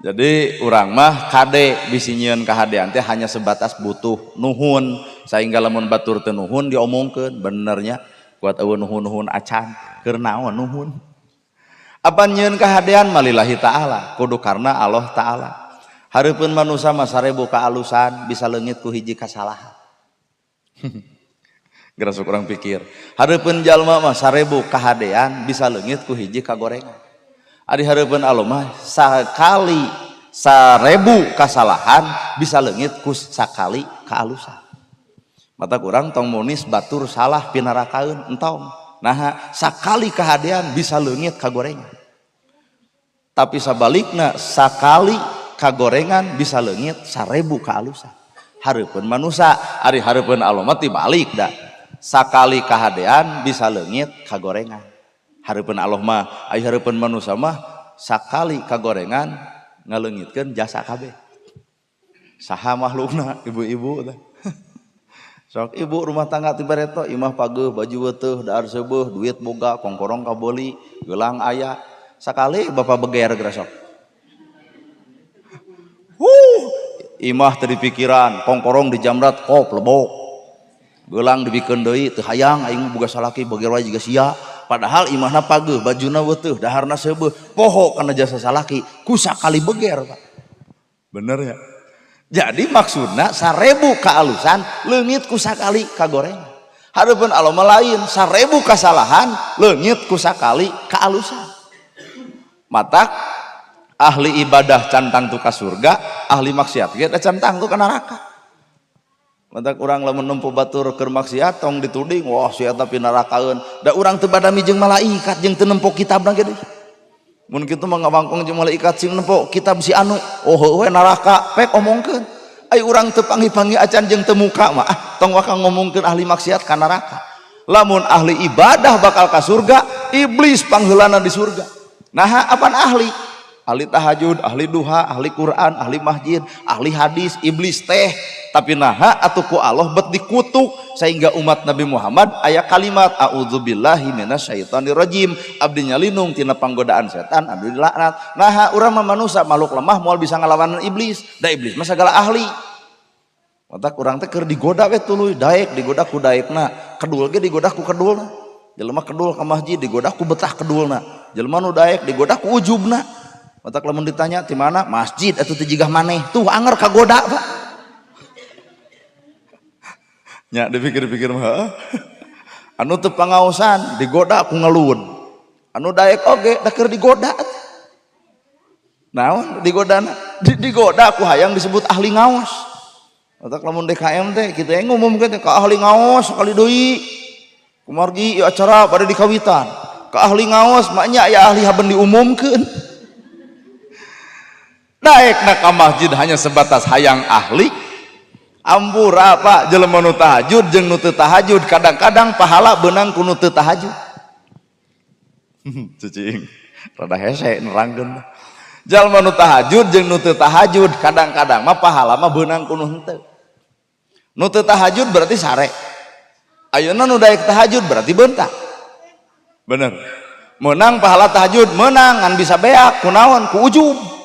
Jadi urang mah kade bisi nyieun kahadean teh hanya sebatas butuh nuhun, sehingga lamun batur teu nuhun diomongkeun benernya kuat eueuh nuhun-nuhun acan keur naon nuhun. Apa nyieun kahadean mah lillahi ta'ala, kudu karena Allah ta'ala. Hareupeun manusa mah 1000 kaalusan bisa leungit ku hiji kasalahan. Gerasuk urang pikir. Hareupeun jalma mah 1000 kahadean bisa leungit ku hiji kagorengan. Ari hareupeun Allah mah sakali 1000 kasalahan bisa leungit ku sakali kaalusan. Mata kurang tong munis batur salah pinarakaeun entong. Nah sakali kahadean bisa leungit kagorengan. Tapi sabalikna sakali kagorengan bisa leungit 1000 kaalusan. Hareupeun manusa, ari hareupeun Allah mah tibalik da. Sakali kahadean bisa leungit kagorengan. Hareupeun Allah mah, ari hareupeun manusa mah sakali kagorengan ngaleungitkeun jasa kabeh. Saha makhlukna ibu-ibu teh. Sok ibu rumah tangga ti bareto imah pageuh baju weuteuh dahar seubeuh duit boga kongkorong kabeuli gelang aya. Sakali bapak beger geura sok. Huh, imah teu dipikiran, kongkorong dijamrat kop lebok. Gelang dibikeun deui teu hayang aing boga salaki beger wae jiga sia. Padahal imahna pageuh, bajuna weuteuh, daharna seubeuh, poho kana jasa salaki, ku sakali beger, Pak. Bener ya? Jadi maksudna 1000 kaalusan leungit ku sakali kagoreng. Hareupeun Allah mah lain, 1000 kasalahan leungit ku sakali kaalusan. Matak ahli ibadah can tangtu ka surga, ahli maksiat ge can tangtu ka neraka. Matak urang lamun nempo batur keur maksiat tong dituding, wah si eta pinarakaeun. Da urang teu badami jeung malaikat jeung teu nempo kitabna ge deui. Mun kitu mah ngawangkong jeung malaikat sing nempo kitab si anu, oh heueuh we neraka, pek omongkeun. Ai urang teu panggih-panggih acan jeung teu muka mah, ah tong waka ngomongkeun ahli maksiat ka neraka. Lamun ahli ibadah bakal ka surga, iblis pangheulana di surga. Naha apan ahli? Ahli tahajud, ahli duha, ahli Quran, ahli masjid, ahli hadis, iblis teh. Tapi naha atuh ku Allah bet dikutuk sehingga umat Nabi Muhammad aya kalimat a'udzubillahi minasyaitonirrajim, abdi nyalinung tina panggodaan setan anu dilaknat. Naha urang mah manusa makhluk lemah moal bisa ngalawanan iblis, da iblis mah sagala ahli. Matak urang teh keur digoda we tuluy daek digoda ku daekna, kedul ge digoda ku kedulna. Jelema kedul ka masjid digoda ku betah kedulna. Jelema nu daek digoda ku ujubna. Matak lamun ditanya di mana masjid atuh teu jigah maneh, tuh anger kagoda, Pak. Nya dipikir-pikir mah anu teu pangaosan digoda ku ngelun. Anu daek oge da keur digoda. Naon digodana? Digoda ku hayang disebut ahli ngaos. Matak lamun DKM teh kitu yang ngumumkeun teh ka ahli ngaos sakali deui. Kumargi ieu acara pada di kawitan. Ka ahli ngaos maknya aya ahli haben diumumkeun. Daekna ka masjid hanya sebatas hayang ahli. Ampura Pak, jelema nu tahajud jeung nu teu tahajud kadang-kadang pahala beunang ku nu teu tahajud. Cicing, rada hese nerangkeun. Jelema nu tahajud jeung nu teu tahajud kadang-kadang mah pahala mah beunang ku nu henteu. Nu teu tahajud berarti sare. Ayeuna nu daek tahajud berarti beunta. Bener. Menang pahala tahajud, menang ngan bisa beak kunaon ku ujub.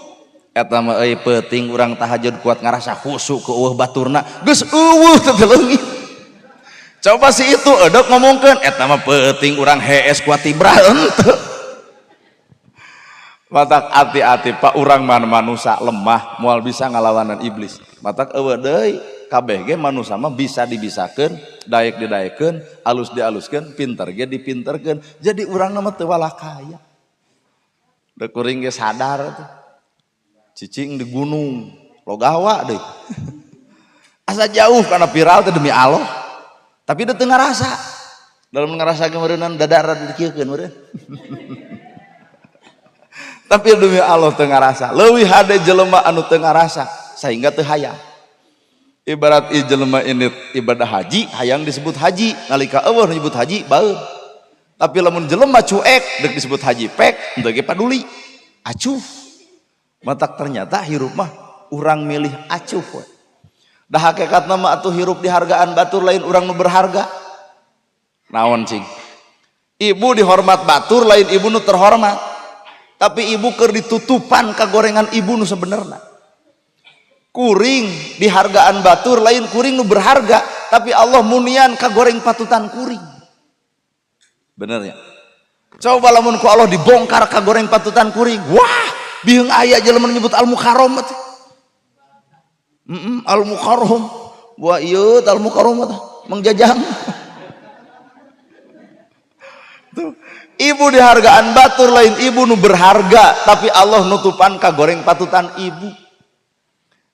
Eta mah euy peuting urang tahajud kuat ngarasa khusyuk ke eueuh baturna geus eueuh teu leungit. Coba si itu edek ngomongkeun eta mah peuting urang hees kuat tibrah henteu. Matak hati-hati Pak, urang mah manusa lemah moal bisa ngalawanan iblis. Matak eueuh deui kabeh ge manusa mah bisa dibisakeun, daek didaekeun, alus dialuskeun, pinter ge dipinterkeun. Jadi urang mah teu walakaya. Da kuring ge sadar tuh. Cicing di gunung, logawa deh. Asa jauh karena viral teh demi Allah. Tapi dia teu ngarasa. Dalam ngarasa ge meureunnan dada rada dikieukeun meureun. Tapi demi Allah teu ngarasa. Leuwih hade jelema anu teu ngarasa sehingga teu hayang. Ibarat ieu jelema ini ibadah haji, hayang disebut haji, nalika eueuh nyebut haji baeud. Tapi lamun jelema cuek deuk disebut haji pek, henteu ge paduli. Acuh. Matak ternyata hirup mah urang milih acuh we. Dah hakikatna mah atuh hirup dihargaan batur lain urang nu berharga. Naon cing? Ibu dihormat batur lain ibu nu terhormat. Tapi ibu keur ditutupan kagorengan ibu nu sebenarna. Kuring dihargaan batur lain kuring nu berharga, tapi Allah munian kagoreng patutan kuring. Bener ya? Coba lamun ku Allah dibongkar kagoreng patutan kuring, wah, biung aya jelema nyebut al-mukarram teh. Al-mukarram. Wah ieu al-mukarram teh, Mang Jajang. Tuh, ibu dihargaan batur lain ibu nu berharga, tapi Allah nutupan kagoreng patutan ibu.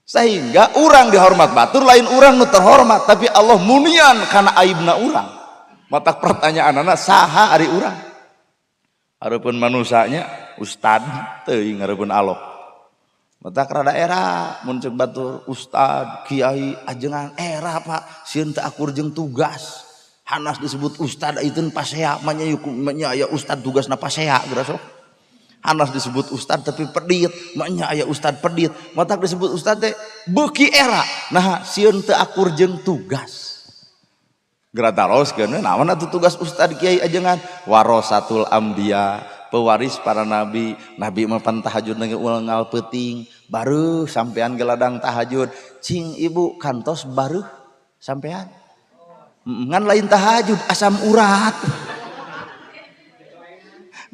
Sehingga urang dihormat batur lain urang nu terhormat, tapi Allah munian karena aibna urang. Matak pertanyaan anak saha ari urang. Hareupeun manusanya ustad teuing hareupeun Allah. Matak rada era mun ceuk batur ustad, kiai, ajengan era Pak, sieun teu akur jeung tugas. Hanas disebut ustad aiteun pasea, manya nya aya ustad tugasna pasea geura sok. Hanas disebut ustad tapi pedit, manya aya ustad pedit. Matak disebut ustad teh beuki era. Nah, sieun teu akur jeung tugas. Geura taroskeun naon atuh tugas ustad kiai ajengan? Warasatul anbiya, pewaris para nabi. Nabi mah pan tahajud ge unggal peuting, bareuh sampean geladang tahajud. Cing ibu kantos bareuh sampean. Ngan lain tahajud asam urat.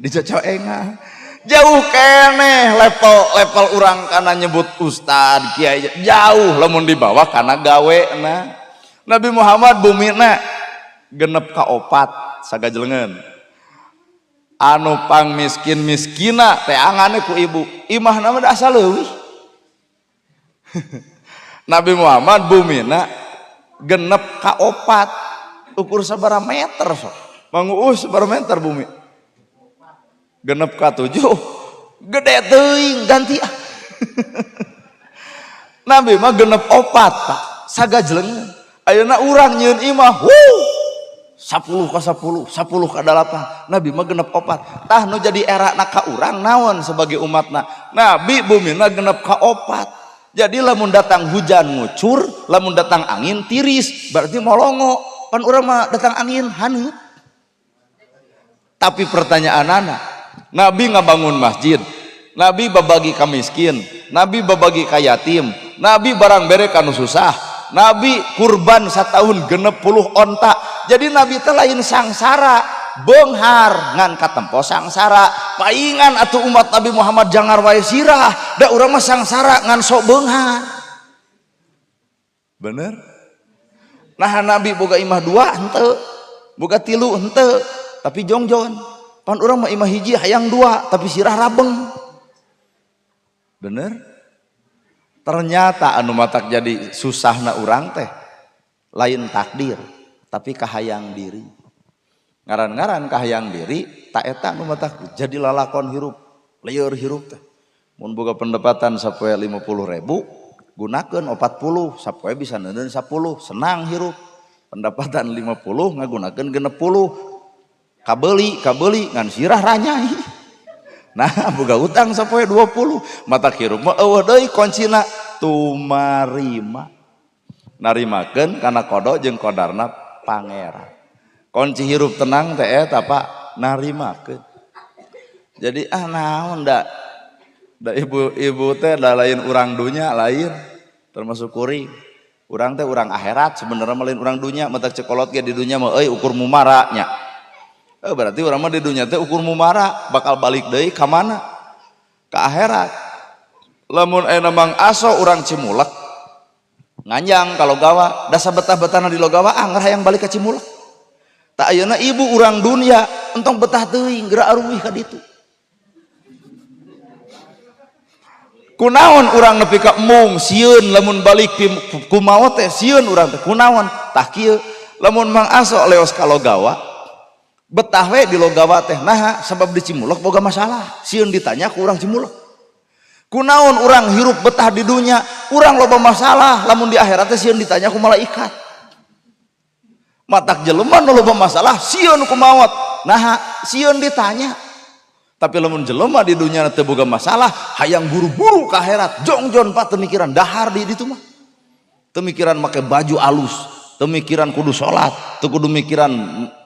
Dicocoengan. Jauh keneh level-level urang kana nyebut ustad kiai jauh lamun dibawa kana gawena. Nabi Muhammad bumina genep ka opat sagajelengan. Anu pang miskin miskina teangane ku ibu. Imahna mah da asa leuwih. Nabi Muhammad bumina genep ka opat ukur sabaraha meter sok. Manguuh sabaraha meter bumi. Genep ka 7 gede teuing ganti ah. Nabi mah genep opat Pak sagajelengan. Ayeuna urang nyieun imah wuh 10 ka 10, 10 ka 8. Nabi mah genep opat. Tah nu jadi era na ka urang naon sebagai umatna. Nabi bumina genep ka opat. Jadi lamun datang hujan ngucur, lamun datang angin tiris, berarti molongo. Pan urang mah datang angin haneut. Tapi pertanyaanana, Nabi ngabangun masjid, Nabi babagi ka miskin, Nabi babagi ka yatim, Nabi barang bere ka nu susah, Nabi kurban satahun 60 onta. Jadi Nabi teh lain sangsara, beunghar ngan katempo sangsara. Paingan atuh umat Nabi Muhammad jangar wae sirah, da urang mah sangsara ngan sok beunghar. Bener? Nah Nabi boga imah 2 henteu, boga 3 henteu, tapi jongjon. Pan urang mah imah hiji hayang 2, tapi sirah rabeng. Bener? Ternyata anu matak jadi susahna urang teh lain takdir, tapi kahayang diri. Ngaran-ngaran kahayang diri, tak eta anu matak jadi lalakon hirup, lieur hirup teh. Mun boga pendapatan sapoe 50.000, gunakeun 40, sapoe bisa neuneun 10, senang hirup. Pendapatan 50 ngagunakeun 60, kabeli, kabeli ngan sirah ranyai. Nah, boga utang sapoe 20, matak hirup mah eueuh deui kuncina tumarima. Narimakeun kana kodo jeung kodarna pangeran. Kunci hirup tenang teh eta Pak, narimakeun. Jadi ah naon da da ibu-ibu teh da lain urang dunya lain termasuk kuring. Urang teh urang akhirat sebenarnya mah lain urang dunya, matak cekolot ge di dunya mah euy ukur mumara nya. Berarti urang mah di dunya teh ukur mumara bakal balik deui ka mana? Ka akhirat. Lamun ayeuna Mang Aso urang Cimulek nganjang ka Logawa, da sabetah-betahna di Logawa angger hayang balik ka Cimulek. Tak ayeuna ibu urang dunia entong betah teuing geura aruwih ka ditu. Kunaon urang nepi ka embung sieun lamun balik kumaot teh sieun urang teh kunaon? Tah kieu lamun Mang Aso leos ka Logawa betah we di Logawa teh naha sabab di Cimulek boga masalah sieun ditanya ku urang Cimulek. Kunaon urang hirup betah di dunia urang loba masalah lamun di akhirat teh sieun ditanya ku malaikat. Matak jelema nu loba masalah sieun ku maot naha sieun ditanya. Tapi lamun jelema di dunia teu boga masalah hayang buru-buru ka akhirat jongjon Pak teu mikiran dahar di ditu mah. Teu mikiran make baju alus, teu mikiran kudu salat, teu kudu mikiran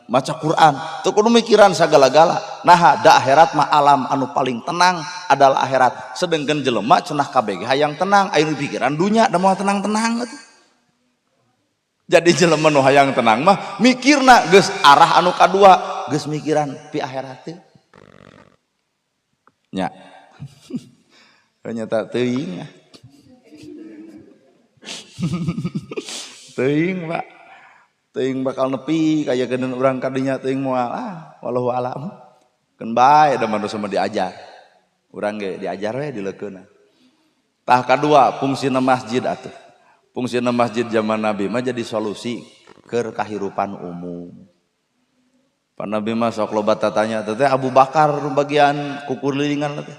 maca Quran, teu kudu mikiran sagala-gala. Naha da akhirat mah alam anu paling tenang adalah akhirat. Sedengkeun jelema cenah kabeh hayang tenang, aya nu pikiran dunya da moal tenang-tenang atuh. Jadi jelema nu hayang tenang mah mikirna geus arah anu kadua, geus mikiran pi akhirat teh. Nya. Ternyata teuing. Teuing, Pak. Teuing bakal nepi kaya geuneun urang kadinya teuing moal ah wallahu alam. Keun bae da manusia mah diajar. Urang ge diajar we dileukeunna. Tah kadua fungsina masjid atuh. Fungsina masjid zaman Nabi mah jadi solusi keur kahirupan umum. Pan Nabi mah sok loba tatanya teh Abu Bakar bagian kukulilingan teh.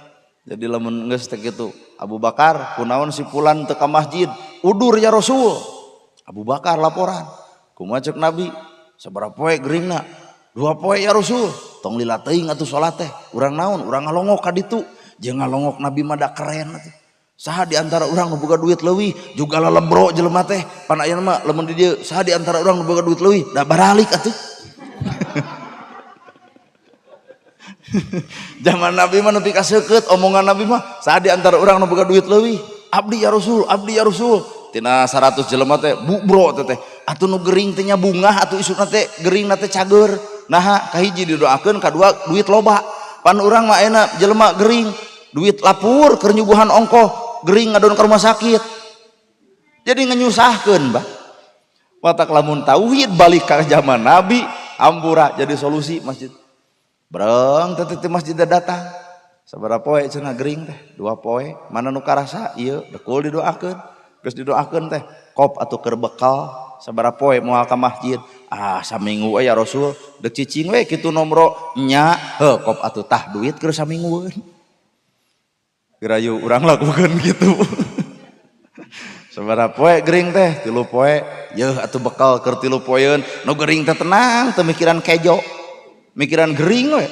Jadi lamun geus teh kitu, Abu Bakar kunaon si fulan teu ka masjid? Udur ya Rasul. Abu Bakar laporan. Kumaha cek Nabi? Sabaraha poe geuringna? 2 poe ya Rasul. Tong lila teuing atuh salat teh. Urang naon? Urang ngalongok ka ditu. Jeung ngalongok Nabi mah da keren atuh. Saha di antara urang nu boga duit leuwih? Juga lalebro jelema teh. Pan ayeuna mah lamun di dieu saha di antara urang nu boga duit leuwih? Da baralik atuh. Zaman Nabi mah nepi ka seukeut omongan Nabi mah saha di antara urang nu boga duit leuwih? Abdi ya Rasul, abdi ya Rasul. Tina 100 jelema teh bu bro teh teh. Atuh nu gering teh nya bungah atuh isukna teh gering na teh cager. Naha kahiji didoakeun, kadua duit loba. Pan urang mah ayeuna jelema gering, duit lapur keur nyuguhan ongkoh, gering ngadon ka rumah sakit. Jadi ngenyusahkeun bah. Watak lamun tauhid balik ka zaman Nabi, ampura jadi solusi masjid. Breng teh teh masjid datang. Sabaraha poe cenah gering teh? 2 poe. Mana nu karasa ieu dekul didoakeun. Geus didoakeun teh kop atuh keur bekal sabaraha poe moal ka masjid. Ah saminggu we ya Rasul, deuk cicing we kitu nomro nya, heuh kop atuh tah duit keur saminggueun. Gerayu urang lakukeun kitu. Sabaraha poe gering teh? 3 poe. Yeuh atuh bekal keur 3 poeun. Nu gering teh tenang teu mikiran kejo. Mikiran gering we.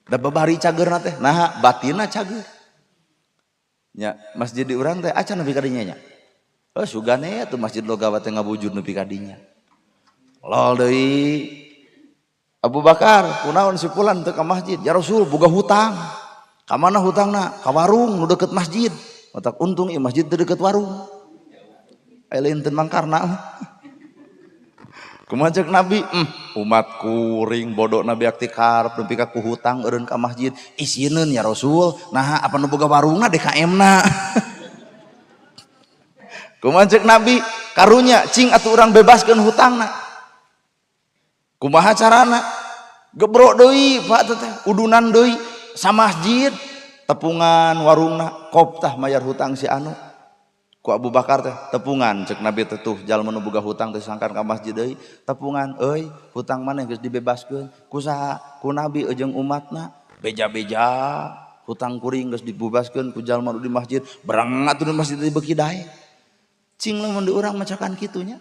Da babari cageurna teh. Naha batinna cager. Nya masjid di urang teh acan nepi ka dinya nya. Oh sugane atuh masjid Logawa teh ngabujud nepi ka dinya. Lol deui. Abu Bakar kunaon si fulan teu ka masjid? Ya Rasul boga hutang. Ka mana hutangna? Ka warung nu deukeut masjid. Otak untung ieu masjid teu deukeut warung. Aya lain teu mangkarna. Kumaha cek Nabi? Umat kuring bodoh Nabi akti karep nepi ka ku hutang eureun ka masjid. Isineun ya Rasul. Naha apa nu boga warungna DKM-na. Kumaha cek Nabi? Karunya cing atuh urang bebaskeun hutangna. Kumaha carana? Gebrok deui Pak teh, udunan deui sa masjid tepungan warungna kop tah mayar hutang si anu. Ku Abu Bakar teh tepungan cek Nabi teh tuh jalma nu boga hutang teh sangkan ka masjid deui tepungan euy hutang maneh geus dibebaskeun ku saha? Ku Nabi jeung umatna. Beja-beja hutang kuring geus dibebaskeun ku jalma nu di masjid berang atuh di masjid teh beuki daek. Cing lamun di urang macakan kitunya.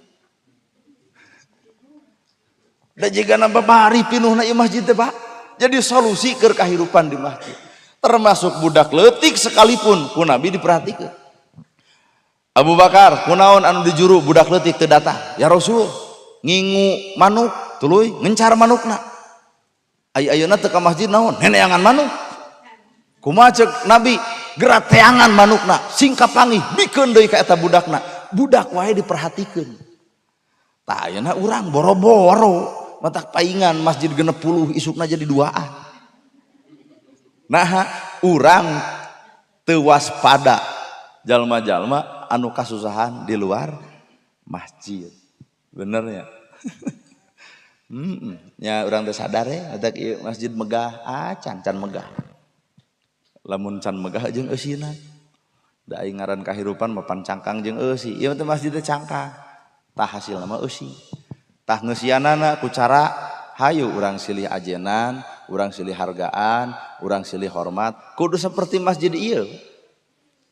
Da jigana babari pinuhna ieu masjid teh Pak. Jadi solusi keur kahirupan di masjid. Termasuk budak leutik sekalipun ku Nabi diperhatikeun. Abu Bakar kunaon anu dijuru budak leutik teu datang? Ya Rasul, ngingu manuk tuluy ngencar manukna. Ai ayeuna teu ka masjid naon? Neneangan manuk. Kumaha cek Nabi? Geura teangan manukna, sing kapanggih bikeun deui ka eta budakna. Budak wae diperhatikeun. Tah ayeuna urang boro-boro matak paingan masjid 60 isukna jadi 2an. Naha urang teu waspada jalma-jalma anu kasusahan di luar masjid. Bener ya? Nya urang teh sadar ya, eta ieu masjid megah, ah can can megah. Lamun can megah jeung eusina. Da aing ngaran kahirupan mah pan cangkang jeung eusi. Ieu teh masjid teh cangkang. Tah hasilna mah eusi. Tah ngeusianana ku cara hayu urang silih ajenan, urang silih hargaan, urang silih hormat. Kudu seperti masjid ieu.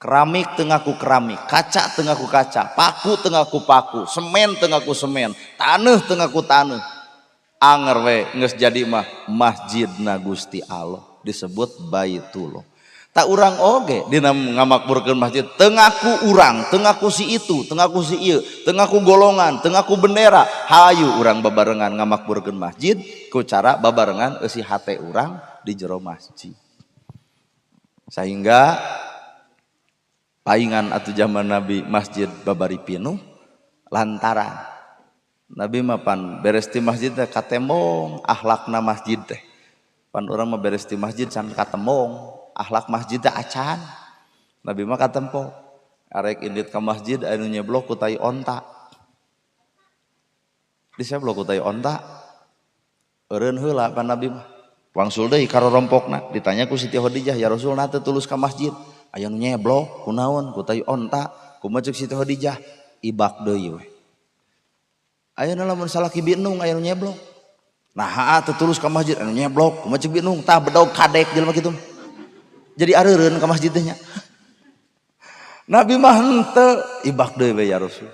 Keramik teu ngaku keramik, kaca teu ngaku kaca, paku teu ngaku paku, semen teu ngaku semen, taneuh teu ngaku taneuh. Anger we geus jadi mah masjidna Gusti Allah disebut Baitullah. Tak urang oge dina ngamakmurkeun masjid teu ngaku urang, teu ngaku si itu, teu ngaku si ieu, teu ngaku golongan, teu ngaku bendera. Hayu urang babarengan ngamakmurkeun masjid ku cara babarengan eusi hate urang di jero masjid. Sehingga paingan atau zaman Nabi masjid babari pinuh lantaran Nabi mah pan beres di masjid teh katembong akhlakna masjid teh. Pan urang mah beres di masjid can katembong akhlak masjid teh acan. Nabi mah katempo arek indit ka masjid anu nyeblok ku tai onta. Diseblok ku tai onta. Eureun heula pan Nabi mah. Wangsul deui ka rorompokna ditanya ku Siti Khadijah, ya Rasul na teu tulus ka masjid. Aya nu nyeblok kunaon ku tai onta. Kumaha ceuk Siti Khadijah? Ibak deui we. Ayeuna lamun salaki binung aya nu nyeblok. Nah teu tulus ka masjid anu nyeblok kumaha ceuk binung tah bedog kadek jelema kitu. Jadi areureun ka masjid teh nya. Nabi mah henteu ibak deui we ya Rasul.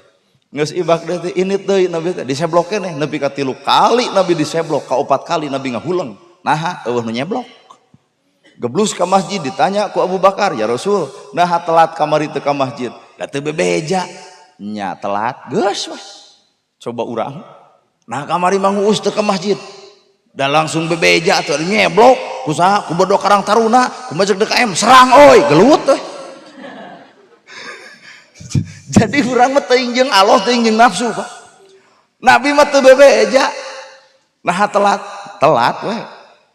Geus ibak deui teh init deui Nabi teh diseblok keneh nepi ka 3 kali Nabi diseblok ka 4 kali Nabi ngahuleng. Naha eueuh nu nyeblok. Geblus ka masjid ditanya ku Abu Bakar, ya Rasul, naha telat kamari teu ka masjid? Da teu bebeja. Nya telat geus weh. Coba urang. Nah kamari mah nguus teu ka masjid. Da langsung bebeja atuh nyeblok ku saha ku bodoh Karang Taruna, ku majek DKM serang oi gelut weh. Jadi urang mah teuing jeung Allah teuing jeung nafsu, Pak. Nabi mah teu bebeja. Naha telat? Telat weh.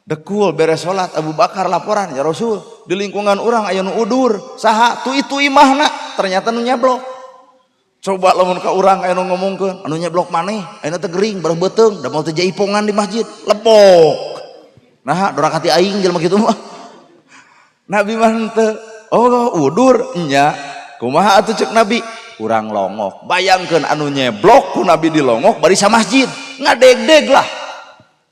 Dekul beres salat Abu Bakar laporan, ya Rasul, di lingkungan urang aya nu udur, saha tu itu imahna, ternyata nu nyeblok. Coba lamun ka urang aya nu ngomongkeun, anu nyeblok maneh, ayeuna teh gering bareuh beuteung, da moal teh jaipongan di masjid, lepok. Naha dorakati aing jelema kitu mah. Nabi mah henteu, oh udur nya, kumaha atuh ceuk Nabi? Urang longok. Bayangkeun anu nyeblok ku Nabi dilongok bari sa masjid, ngadegdeg lah.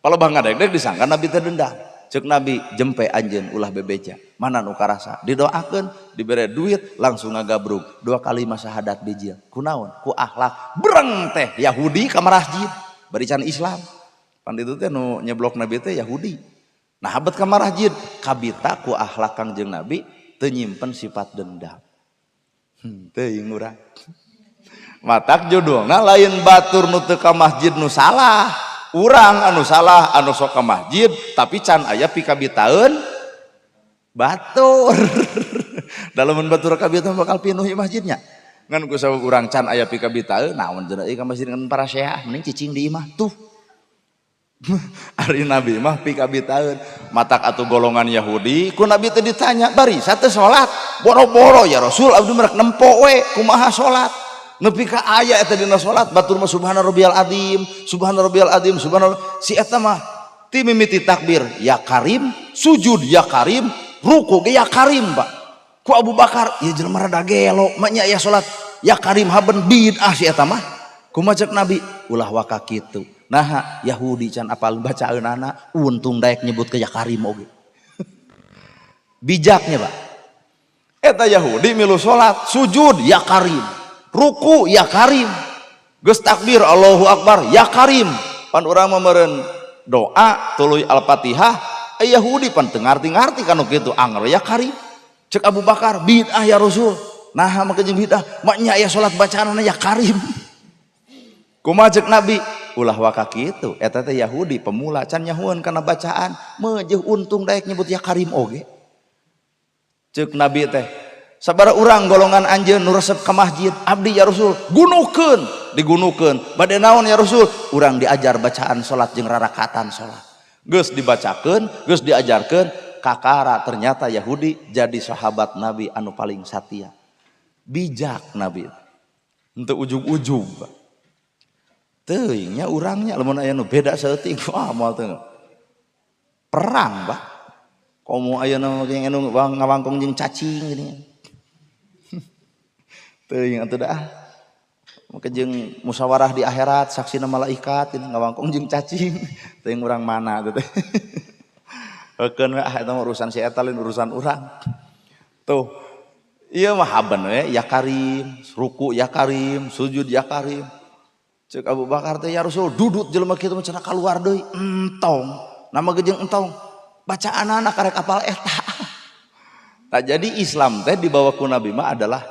Kalau bah ngadegdeg disangka Nabi teh dendam. Ceuk Nabi jempe anjeun ulah bebeja. Mana nu karasa? Didoakeun, dibere duit langsung ngagabrug. 2 kali syahadat bijil. Kunaon? Ku akhlak. Breng teh Yahudi ka masjid bari can Islam. Pan ditu teh nu nyeblok Nabi teh Yahudi. Nah habet ka masjid kabita ku akhlak Kangjeng Nabi teu nyimpen sifat dendam. Teuing urang. Matak judulna lain batur nu teu ka masjid nu salah. Urang anu salah anu sok ka masjid tapi can aya pikabitaeun batur. Dalamun batur kabita bakal pinuh ieu masjidnya. Ngan ku sabab urang can aya pikabitaeun naon cenah ieu ka masjid ngan paraseah mending cicing di imah tuh. Ari Nabi mah pikabitaeun matak atuh golongan Yahudi ku Nabi teh ditanya bari sate salat boro-boro ya Rasul abdi mah rek nempo we kumaha salat. Nepi ka aya eta dina salat batur mah subhana rabbiyal azim subhana rabbiyal azim subhana si eta mah ti mimiti takbir ya karim sujud ya karim ruku ge ya karim Pak. Ku Abu Bakar ieu jelema rada gelo mah nya aya salat ya karim haben bid'ah si eta mah. Kumaha ceuk Nabi ulah waka kitu. Naha Yahudi can apal bacaeunana untung daek nyebut ke ya karim oge. Bijaknya Pak. Eta Yahudi milu salat sujud ya karim ruku ya karim geus takbir Allahu akbar ya karim pan urang mah meureun doa tuluy al-Fatihah Yahudi pan teu ngarti-ngarti kanu kitu anger ya karim. Ceuk Abu Bakar bid'ah ya Rasul. Naha make jeung bid'ah mak nya aya salat bacaanana ya karim. Kumaha ceuk Nabi ulah waka kitu eta teh Yahudi pemula can nyahueun kana bacaan meujeun untung daek nyebut ya karim oge. Ceuk Nabi teh sabara urang golongan anjeun nu resep ka masjid abdi ya Rasul gunukeun digunukeun bade naon ya Rasul urang diajar bacaan salat jeung rarakatan salat geus dibacakeun geus diajarkeun kakara ternyata Yahudi jadi sahabat Nabi anu paling satia. Bijak Nabi henteu ujug-ujug Pak. Teuing nya urangnya lamun aya nu beda saeutik wah moal teu perang Pak. Komo aya nu anu ngawangkong jeung cacing gini. Teuing atuh dah. Make jeung musyawarah di akhirat saksina malaikat ini ngawangkong jeung cacing. Teuing urang mana atuh teh. Heukeun we ah eta mah urusan si eta lain urusan urang. Tuh. Ieu mah haben we ya karim, ruku ya karim, sujud ya karim. Ceuk Abu Bakar teh ya Rasul dudut jelema kitu mah cenah kaluar deui entong. Nama ge jeung entong. Bacaanana karek apal eta. Nah, jadi Islam teh dibawa ku Nabi mah adalah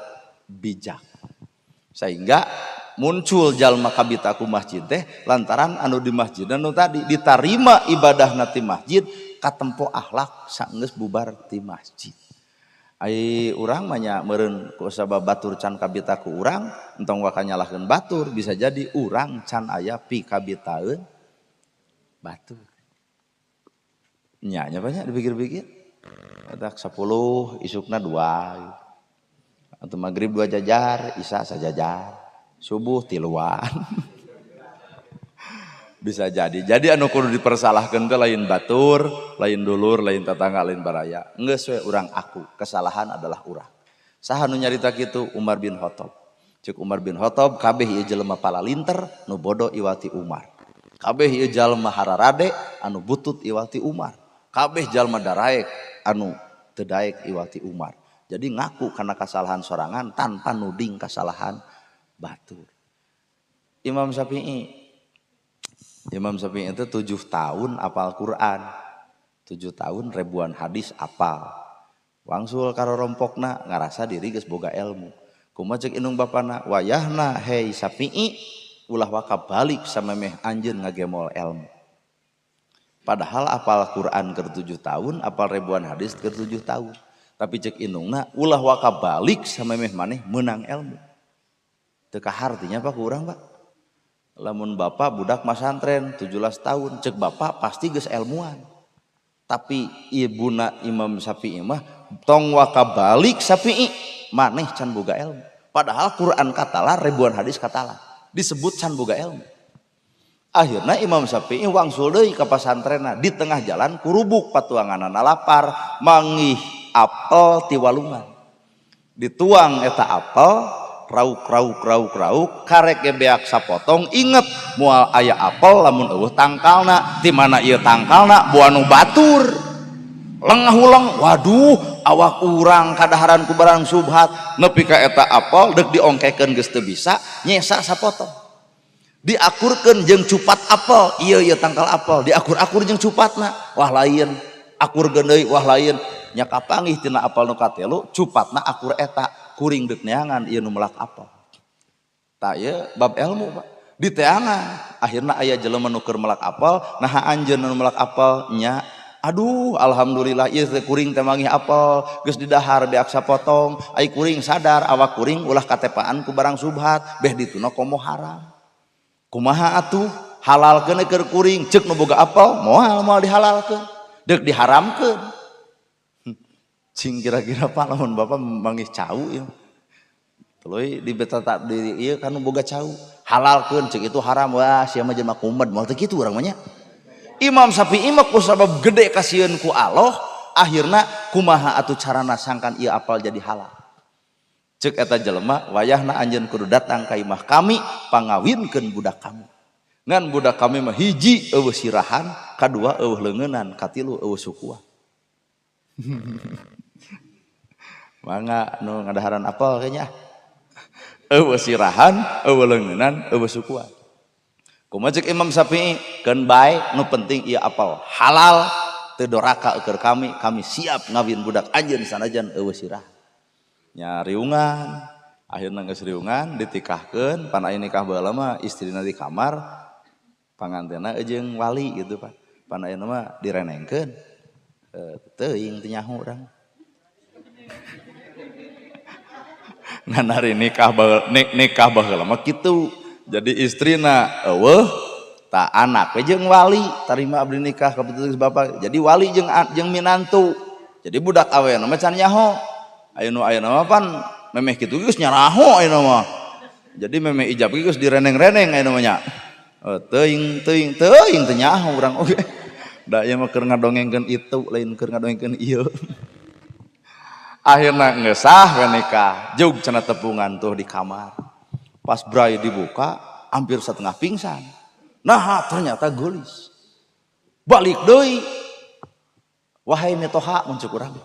bijak. Sehingga muncul jalma kabita ku masjid teh lantaran anu di masjid anu tadi ditarima ibadah ti masjid katempo akhlak saenggeus bubar ti masjid. Ai urang mah nya meureun ku sabab batur can kabita ku urang entong waka nyalahkeun batur bisa jadi urang can aya pikabitaeun batur. Nya nya banyak dipikir-pikir. Eta 10 isukna 2. Atau maghrib 2 jajar, isya sajajar, subuh 3. Bisa jadi. Jadi anu kudu dipersalahkeun teh lain batur, lain dulur, lain tetangga, lain baraya. Geus we urang aku, kesalahan adalah urang. Saha nu nyarita kitu? Umar bin Khattab. Ceuk Umar bin Khattab kabeh ieu jelema palalinter nu bodoh iwati Umar. Kabeh ieu jalma hararade anu butut iwal ti Umar. Kabeh jalma daraek anu teu daek iwal ti Umar. Jadi ngaku karena kesalahan sorangan tanpa nuding kesalahan batur. Imam Syafi'i. Imam Syafi'i itu 7 tahun apal Quran. 7 tahun ribuan hadis apal. Wangsul karo rompokna ngarasa diri geus boga ilmu. Kumaha ceuk indung bapana, wayahna hei Syafi'i ulah waka balik samemeh anjeun ngagemol ilmu. Padahal apal Quran keur 7 tahun, apal ribuan hadis keur 7 tahun. Tapi cek indungna ulah waka balik samemeh maneh meunang ilmu. Teu kahartinya Pak ku urang Pak. Lamun bapak budak masantren 17 tahun, cek bapak pasti geus ilmuan. Tapi ibuna Imam Syafi'i mah tong waka balik Syafi'i maneh can boga ilmu. Padahal Quran katalar, ribuan hadis katalar, disebut can boga ilmu. Akhirnya Imam Syafi'i wangsul deui ka pasantrenna, di tengah jalan kurubuk patuanganana lapar, mangih apel ti walungan. Dituang eta apel, rauk rauk rauk rauk, karek ge beak sapotong, inget moal aya apel lamun eueuh tangkalna, ti mana ieu tangkalna boa nu batur. Lengah uleng, waduh awak urang kadaharan ku barang subhat, nepi ka eta apel deuk diongkekeun geus teu bisa, nyesa sapotong. Diakurkeun jeung cupat apel, ieu ieu tangkal apel, diakur-akur jeung cupatna, wah lain, akur deui, wah lain, nya kapanggih tina apel nu katelu, cupatna akur eta, kuring deuk neangan ieu nu melak apel. Tah ieu bab ilmu Pak. Diteangan, akhirna aya jelema nu keur melak apel, naha anjeun nu melak apel nya, aduh alhamdulillah ieu teh kuring teh manggih apel, geus didahar beak sapotong, ai kuring sadar awak kuring ulah katepaan ku barang subhat, beh dituna komo haram. Kumaha atuh halalkeun keur kuring, ceuk nu boga apel moal moal dihalalkeun, deuk diharamkeun. Cing kira-kira Pak lamun bapak manggih cau ieu. Tuluy dibetata di ieu kan nu boga cau, halalkeun ceuk itu haram, wah sia mah jelema kumed, moal teu kitu urang mah nya. Imam Syafi'i mah ku sabab gede kasieun ku Allah, akhirna kumaha atuh carana sangkan ieu apal jadi halal. Ceuk eta jelema wayahna anjeun kudu datang ka imah kami pangawinkeun budak kamu. Ngan budak kami mah hiji eueuh sirahan, kadua eueuh leungeunnan, katilu eueuh sukuan. Mangga nu ngadaharan apel kayaknya. Eueuh sirahan, eueuh leungeunnan, eueuh sukuan. Kumaha ceuk Imam Syafi'i, keun bae nu penting ieu apel halal teu doraka keur kami, kami siap ngawin budak anjeun sanajan eueuh sirah. Nya riungan, akhirna geus riungan ditikahkeun, pan aya nikah baheula mah istrina di kamar, pangantena jeung wali gitu Pak. Pan ayeuna mah direnengkeun. Teuing teu nyaho urang. Ngan hari nikah baheula, nikah baheula mah kitu. Jadi istrina eueuh ta anak we jeung wali, tarima abdi nikah kaputusan bapak. Jadi wali jeung jeung minantu. Jadi budak awena mah can nyaho. Ayeuna ayeuna mah pan memeh kitu geus nyaraho ayeuna mah. Jadi memeh ijab geus direneng-reneng ayeuna mah nya. Teuing teuing teuing teu nyaho urang oge. Da ieu mah keur ngadongengkeun itu lain keur ngadongengkeun ieu. Akhirna geus sah we nikah, jug cenah tepungan tuh di kamar. Pas bray dibuka hampir setengah pingsan. Nah ternyata geulis. Balik deui. Wahai mitoha mun ceuk urang.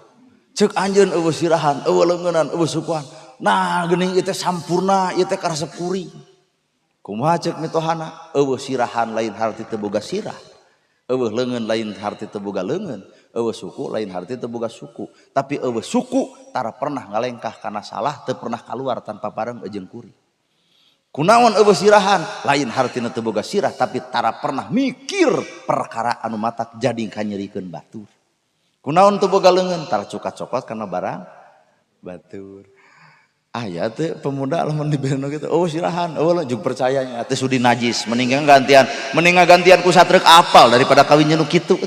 Ceuk anjeun eueuh sirahan, eueuh leungeunnan, eueuh sukuan. Nah geuning ieu teh sampurna, ieu teh karesep kuring. Kumaha ceuk mitohana? Eueuh sirahan lain harti teu boga sirah. Eueuh leungeun lain harti teu boga leungeun. Eueuh suku lain harti teu boga suku. Tapi eueuh suku tara pernah ngalengkah kana salah, teu pernah kaluar tanpa bareng jeung kuring. Kunaon eueuh sirahan lain hartina teu boga sirah, tapi tara pernah mikir perkara anu matak jadi kanyerikeun batur. Kunaon teu boga leungeun tara cuka cokot kana barang batur. Aya teh pemuda lamun dibeno kitu, oh sirahan, oh jeung percayanya teh sudi najis, mending gantian ku satrek apal daripada kawin nu kitu.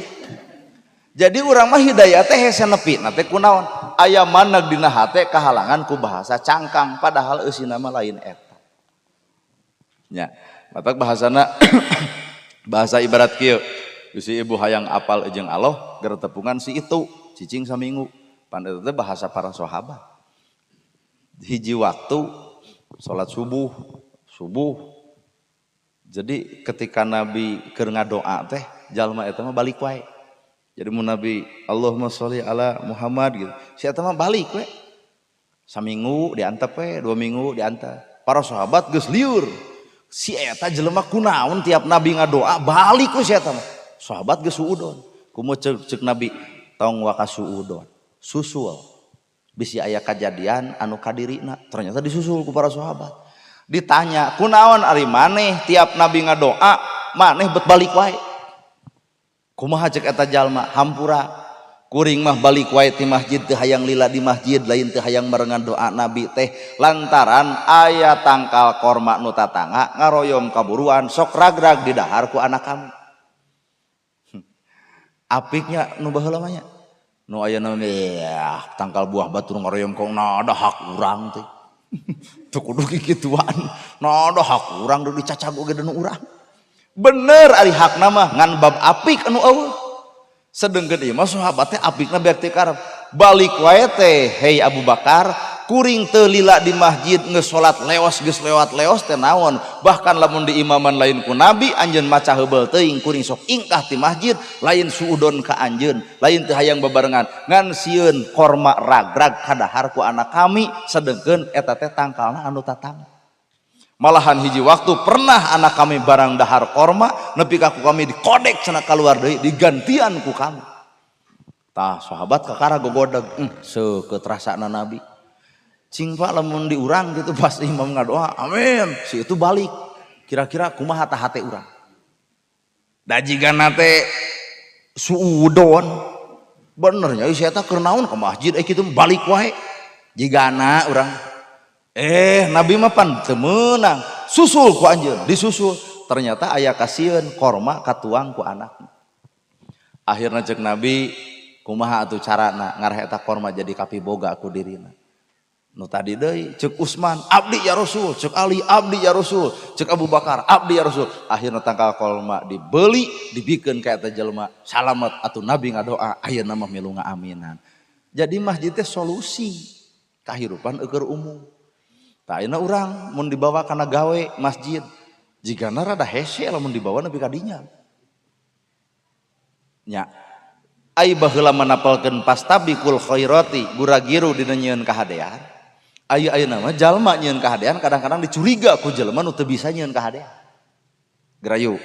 Jadi urang mah hidayah teh hese nepi, na teh kunaon? Aya maneg dina hate kahalangan ku bahasa cangkang padahal eusina mah lain eta. Nya, matak bahasana bahasa ibarat kieu. Bisi ibu hayang apal jeung Allah, ger tepungan si itu, cicing saminggu. Pan eta teh bahasa para sahabat. Hiji waktu salat subuh, subuh Jadi ketika Nabi keur ngadoa teh jalma eta mah balik wae. Jadi mun Nabi Allahumma sholli ala Muhammad gitu, si eta mah balik we. Saminggu diantep we, 2 minggu diantep. Para sahabat geus liur. Si eta jelema kunaon tiap Nabi ngadoa balik we si eta mah. Sahabat geus suudon. Kumaha ceuk Nabi tong waka suudon. Susul. Bisi aya kajadian anu kadirina, ternyata disusul ku para sahabat. Ditanya, kunaon ari maneh tiap Nabi ngadoa maneh bet balik wae. Kumaha cek eta jalma? Hampura. Kuring mah balik wae ti masjid teu hayang lila di masjid, lain teu hayang merengan doa Nabi teh lantaran aya tangkal korma nu tatangga ngaroyom kaburuan sok ragrag di dahar ku anak kami. Apiknya nu baheula mah nya. Nu ayeuna mah ya tangkal buah batur ngaroyom kong nada hak urang teh. Teu kudu kikituan. Nada hak urang deui dicacag oge nu urang. Bener ari hakna mah ngan bab apik anu eueuh. Sedengkeun ieu mah sahabat teh apikna beak teu karep. Balik wae teh, hei Abu Bakar, kuring teu lila di masjid geus salat leos geus lewat leos teh naon. Bahkan lamun di imaman lain ku Nabi anjeun maca heubeul teuing kuring sok ingkah ti masjid lain suudon ka anjeun, lain teu hayang babarengan ngan sieun korma ragrag kadahar ku anak kami sedengkeun eta teh tangkalna anu tatangga. Malahan hiji waktu pernah anak kami barang dahar korma nepi ka ku kami dikodek cenah keluar deui digantian ku kami. Tah sahabat kakara gogodeg, seukeut rasana Nabi. Cing Pak lamun diurang gitu pas imam ngadoa amin si itu balik. Kira-kira kumaha tah hate urang? Da jigana teh suudon. Bener nya si eta keur naon ka masjid kitu balik wae. Jigana urang. Nabi mah pan teu meunang, susul ku anjeun, disusul. Ternyata aya kasieun korma katuang ku anakna. Akhirna ceuk Nabi, kumaha atuh carana ngarah eta korma jadi kapiboga ku dirina. Nu tadi deui ceuk Utsman, abdi ya Rasul, ceuk Ali, abdi ya Rasul, ceuk Abu Bakar, abdi ya Rasul. Akhirna tangkal korma dibeli, dibikeun ka eta jelema, salamet atuh Nabi ngadoa, ayeuna mah milu ngaaminan. Jadi masjid teh solusi kahirupan eueur umum. Tah ayeuna urang mun dibawa kana gawe masjid, jigana rada hese lamun dibawa nepi ka dinya. Nya. Ai baheula manapalkeun pastabikul khairati guragiru dina nyieun kahadean. Ai ayeuna mah jalma nyieun kahadean kadang-kadang dicuriga ku jelema nu teu bisa nyieun kahadean. Gerayu.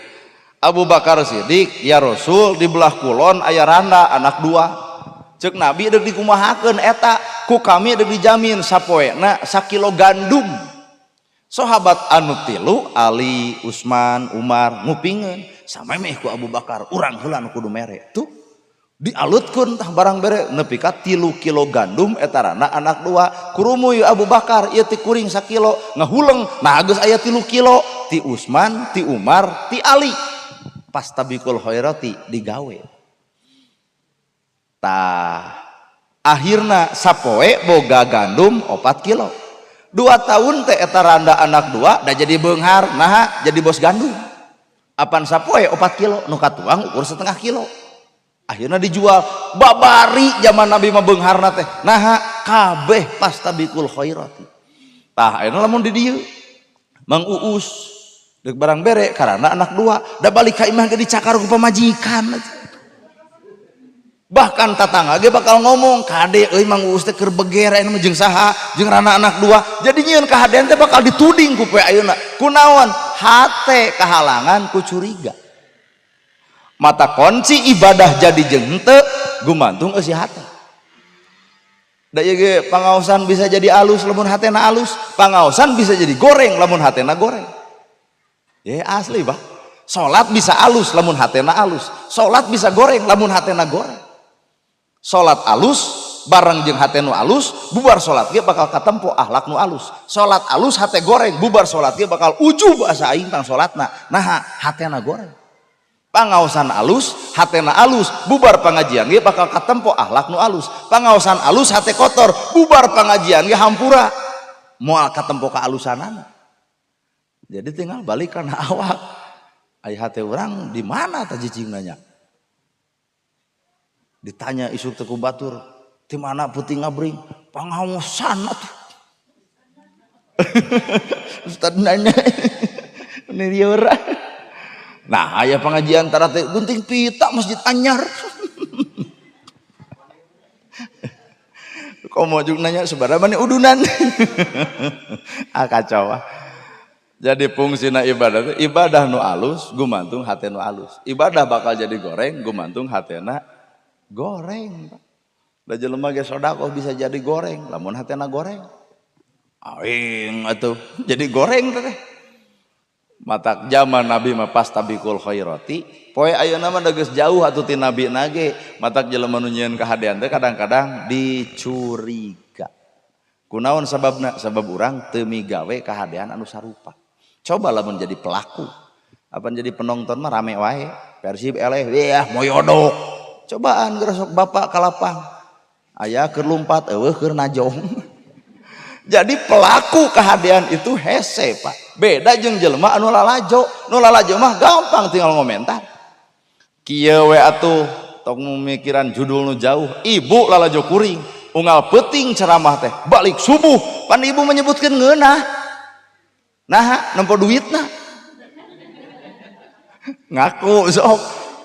Abu Bakar Siddiq, ya Rasul di belah kulon aya randa anak 2. Ceuk Nabi deuk dikumahakeun eta ku kami deuk dijamin sapoena sakilo gandum. Sahabat anu 3 Ali, Utsman, Umar ngupingeun samemeh ku Abu Bakar urang heula nu kudu mere. Tuh dialutkeun tah barang bere nepi ka 3 kilo gandum eta randa anak 2 kurumuy Abu Bakar ieu ti kuring sakilo ngahuleng nah geus aya 3 kilo ti Utsman, ti Umar, ti Ali. Pastabikul khairati digawe. Tah akhirna sapoe boga gandum 4 kilo. 2 tahun teh eta randa anak 2 da jadi beunghar naha jadi bos gandum. Apan sapoe 4 kilo nu katuang ukur setengah kilo. Akhirna dijual babari zaman Nabi mah beungharna teh naha kabeh pastabikul khairati. Tah ayeuna lamun di dieu Mang Uus deuk barang bere karena anak 2 da balik ka imah ge dicakar ku pamajikan. Bahkan tatangga ge bakal ngomong kade euy Mang Uus teh keur beger ayeuna mah jeung saha jeung rana anak 2. Jadi nyieun kahadean teh bakal dituding ku poe ayeuna. Kunaon? Hate kahalangan ku curiga. Mata kunci ibadah jadi jeung henteu gumantung eusi hate. Da ieu ge pangaosan bisa jadi alus lamun hatena alus, pangaosan bisa jadi goreng lamun hatena goreng. Ya asli bah. Salat bisa alus lamun hatena alus, salat bisa goreng lamun hatena goreng. Salat alus bareng jeung hate nu alus, bubar salat ge bakal katempo akhlak nu alus. Salat alus hate goreng, bubar salat ge bakal ujub asa aing tang salatna. Naha hatena goreng. Pangaosan alus, hatena alus, bubar pangajian ge bakal katempo akhlak nu alus. Pangaosan alus hate kotor, bubar pangajian ge hampura moal katempo kaalusanana. Jadi tinggal balik kana awak. Ai hate urang di mana tah cicing nanya? Ditanya isuk teh ku batur, di mana peuting ngabring? Pangaosan atuh. Ustad nanya, ini dia. Nah, aya pengajian tara teh gunting pita masjid anyar. Komo jeung nanya sabaraha mani udunan. Ah kacau ah. Jadi fungsina ibadah teh ibadah nu alus gumantung hate nu alus. Ibadah bakal jadi goreng gumantung hatena goreng. Da jelema ge sedekah bisa jadi goreng lamun hatena goreng. Aing atuh jadi goreng teh. Matak zaman Nabi mah pastabikul khairati. Poe ayeuna mah geus jauh atuh ti Nabi nage. Matak jelema nu nyieun kahadean teh kadang-kadang dicuriga. Kunaon sababna? Sabab urang teu migawe kahadean anu sarupa. Coba lamun jadi pelaku. Apa jadi penonton mah rame wae. Persib eleh, wah moyodok. Cobaan geus sok bapak ka lapang. Aya keur lumpat eueuh keur najong. Jadi pelaku kahadean itu hese, Pak. Beda jeung jelema anu lalajo. Nu lalajo mah gampang tinggal ngomentar. Kieu we atuh tong mikiran judul nu jauh. Ibu lalajo kuring, unggal peuting ceramah teh, balik subuh, pan ibu menyebutkeun ngeunah. Nah, nempo duitna. Ngaku sok.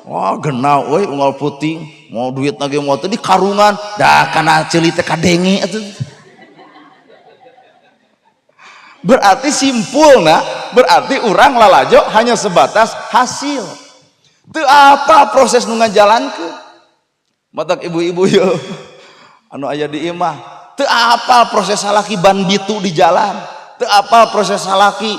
Wah, genah euy unggal peuting, mau duitna ge moal teh di karungan, dah kana ceuli teh kadenge atuh. Berarti simpulna, berarti urang lalajo hanya sebatas hasil. Teu apa proses nu ngajalankeun. Matak ibu-ibu yeuh anu aya di imah, teu apa proses salaki ban bitu di jalan, teu apa proses salaki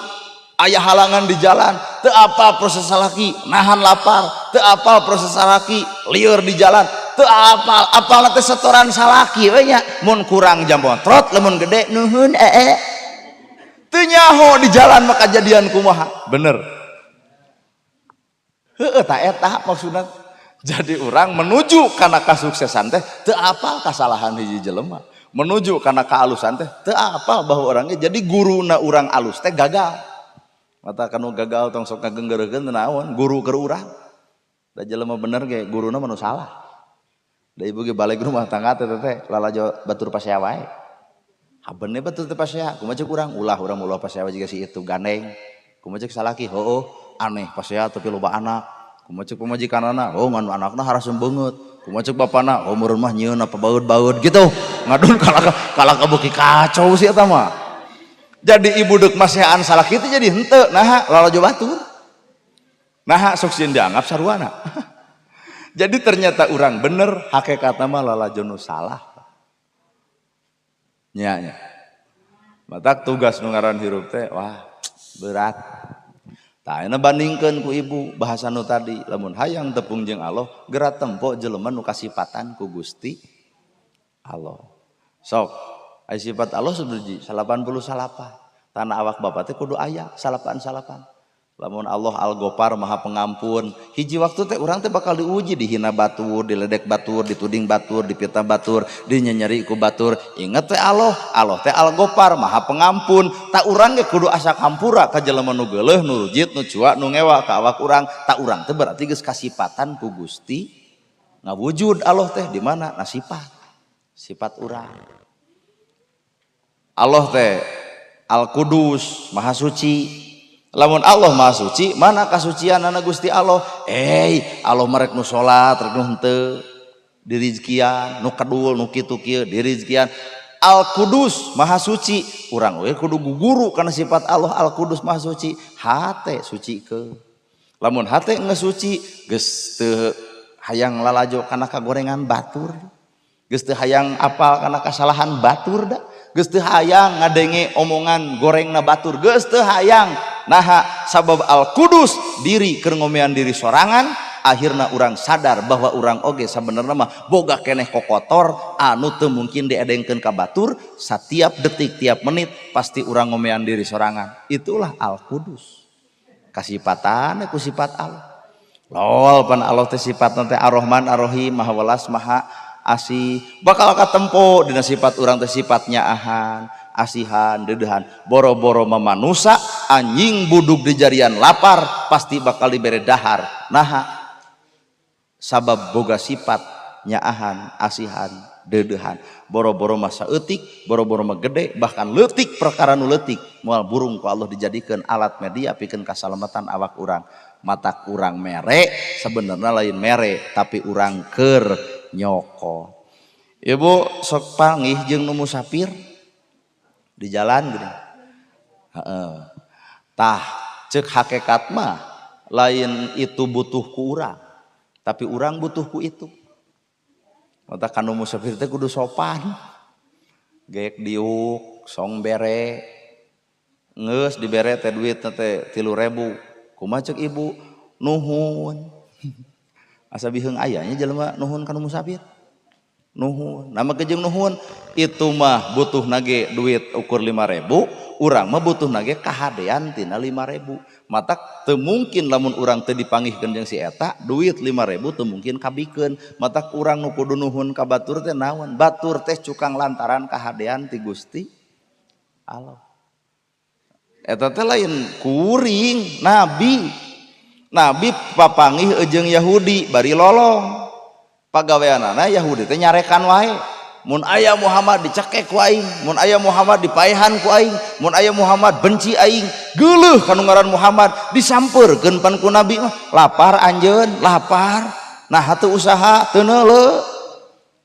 aya halangan di jalan, teu apa proses salaki nahan lapar, teu apa proses salaki lieur di jalan, teu apal, apalna teh setoran salaki we nya, mun kurang jam trot, lamun gede nuhun ee. Teu nyaho di jalan mah kajadian kumaha. Bener. Heueuh ta eta maksudna. Jadi urang menuju kana kasuksesan teh teu apal kasalahan hiji jelema. Menuju kana kaalusan teh teu apal bahwa orangnya jadi guruna urang alus teh gagal. Mata kanu gagal tong sok ngagenggereukeun teu naon, guru keur urang. Da jelema bener ge guruna mah nu salah. Da ibu ge balik rumah tangga teh teh lalajo batur pasea wae. Habene batur teh pasea, kumaha ceuk urang? Ulah urang ulah pasea jiga si itu gandeng. Kumaha ceuk salaki? Heueuh, aneh pasea tapi loba anak. Kumaha ceuk pamajikanana? Oh ngan anakna harasem beungeut. Kumaha ceuk bapana? Oh meureun mah nyieun apa baeud-baeud gitu. Ngadun kalaka beuki kacau sih eta mah. Jadi ibu deuk maseaan salaki teh jadi henteu, naha lalajo batur. Naha sok sieun dianggap saruana. Jadi ternyata urang bener hakikatna mah lalajo nu salah. Nya nya. Matak tugas nu ngaran hirup teh wah berat. Tah ayeuna bandingkeun ku ibu bahasa nu tadi, lamun hayang tepung jeung Allah geura tempo jelema nu kasipatan ku Gusti Allah. Sok aya sifat Allah sabiji 89. Tanah awak bapak teh kudu aya 88. Lamun Allah Al-Ghaffar Maha Pengampun, hiji waktu teh urang teh bakal diuji, dihina batur, diledek batur, dituding batur, dipitnah batur, dinyenyeri ku batur. Inget teh Allah, Allah teh Al-Ghaffar Maha Pengampun. Tak urang ge kudu asa kampura ka jelema nu geuleuh, nu rujit, nu cuak, nu ngewa ka awak urang. Tak urang teh berarti geus kasipatan ku Gusti ngawujud Allah teh di mana? Na sifat. Sifat urang. Allah teh Al-Qudus, Maha Suci. Lamun Allah Maha Suci, mana kasucian anak Gusti Allah? Allah merek nu salat, rek nu henteu, dirizkian, nu kedul, nu kitu kieu, dirizkian. Al-Qudus Maha Suci, urang we kudu guguru kana sifat Allah Al-Qudus Maha Suci, hate suci ke. Lamun hate geus suci, geus teu hayang lalajo kana kagorengan batur. Geus teu hayang apal kana kasalahan batur da. Geus teu hayang ngadenge omongan gorengna batur, geus teu hayang. Naha sabab Al-Qudus diri keur ngomean diri sorangan, akhirna urang sadar bahwa urang oge sabenerna mah boga keneh kokotor anu teu mungkin diedengkeun ka batur. Satiap detik tiap menit pasti urang ngomean diri sorangan. Itulah Al-Qudus. Kasipatan ku sifat Allah. Lol pan Allah teh sifatna teh Ar-Rahman Ar-Rahim, Maha Welas Maha Asih. Bakal katempo dina sifat urang teh sifatnya ahan, asihan, dedehan. Boro-boro mamanusa anjing buduk di jarian lapar pasti bakal dibere dahar. Naha sabab boga sifat nyaahan, asihan, dedehan. Boro-boro masa eutik, boro-boro mah gede, bahkan leutik perkara nu leutik moal burung ku Allah dijadikeun alat media pikeun kasalamatan awak urang. Matak urang mere sebenarnya lain mere tapi urang keur nyokot. Ibu sok panggih jeung nu musafir di jalan gini. Heeh. Tah cek hakikat mah lain itu butuh ku urang, tapi urang butuh ku itu. Matak kanu musafir teh kudu sopan. Geek diuk, song bere. Geus dibere teh duit teh 3.000. Kumaha cek ibu? Nuhun. Asa biheung aya nya jelema nuhun kanu musafir. Nuhun. Nama kejeng nuhun itu mah butuh nage duit ukur 5.000, urang mah butuh nage kahadean tina 5.000. Matak teu mungkin lamun urang teu dipanggihkeun jeung si eta, duit 5.000 teu mungkin kabikeun. Matak urang nu kudu nuhun ka batur teh naon? Batur teh cukang lantaran kahadean ti Gusti Allah. Eta teh lain kuring, nabi. Nabi papanggih jeung Yahudi bari lolong. Pagaweanana Yahudi teh nyarekan wae. Mun aya Muhammad dicekek ku aing, mun aya Muhammad dipaehan ku aing, mun aya Muhammad benci aing, geuleuh kanu ngaran Muhammad disampeurkeun pan ku nabi mah, lapar anjeun, lapar. Nah hatuh usaha teu neuleuh.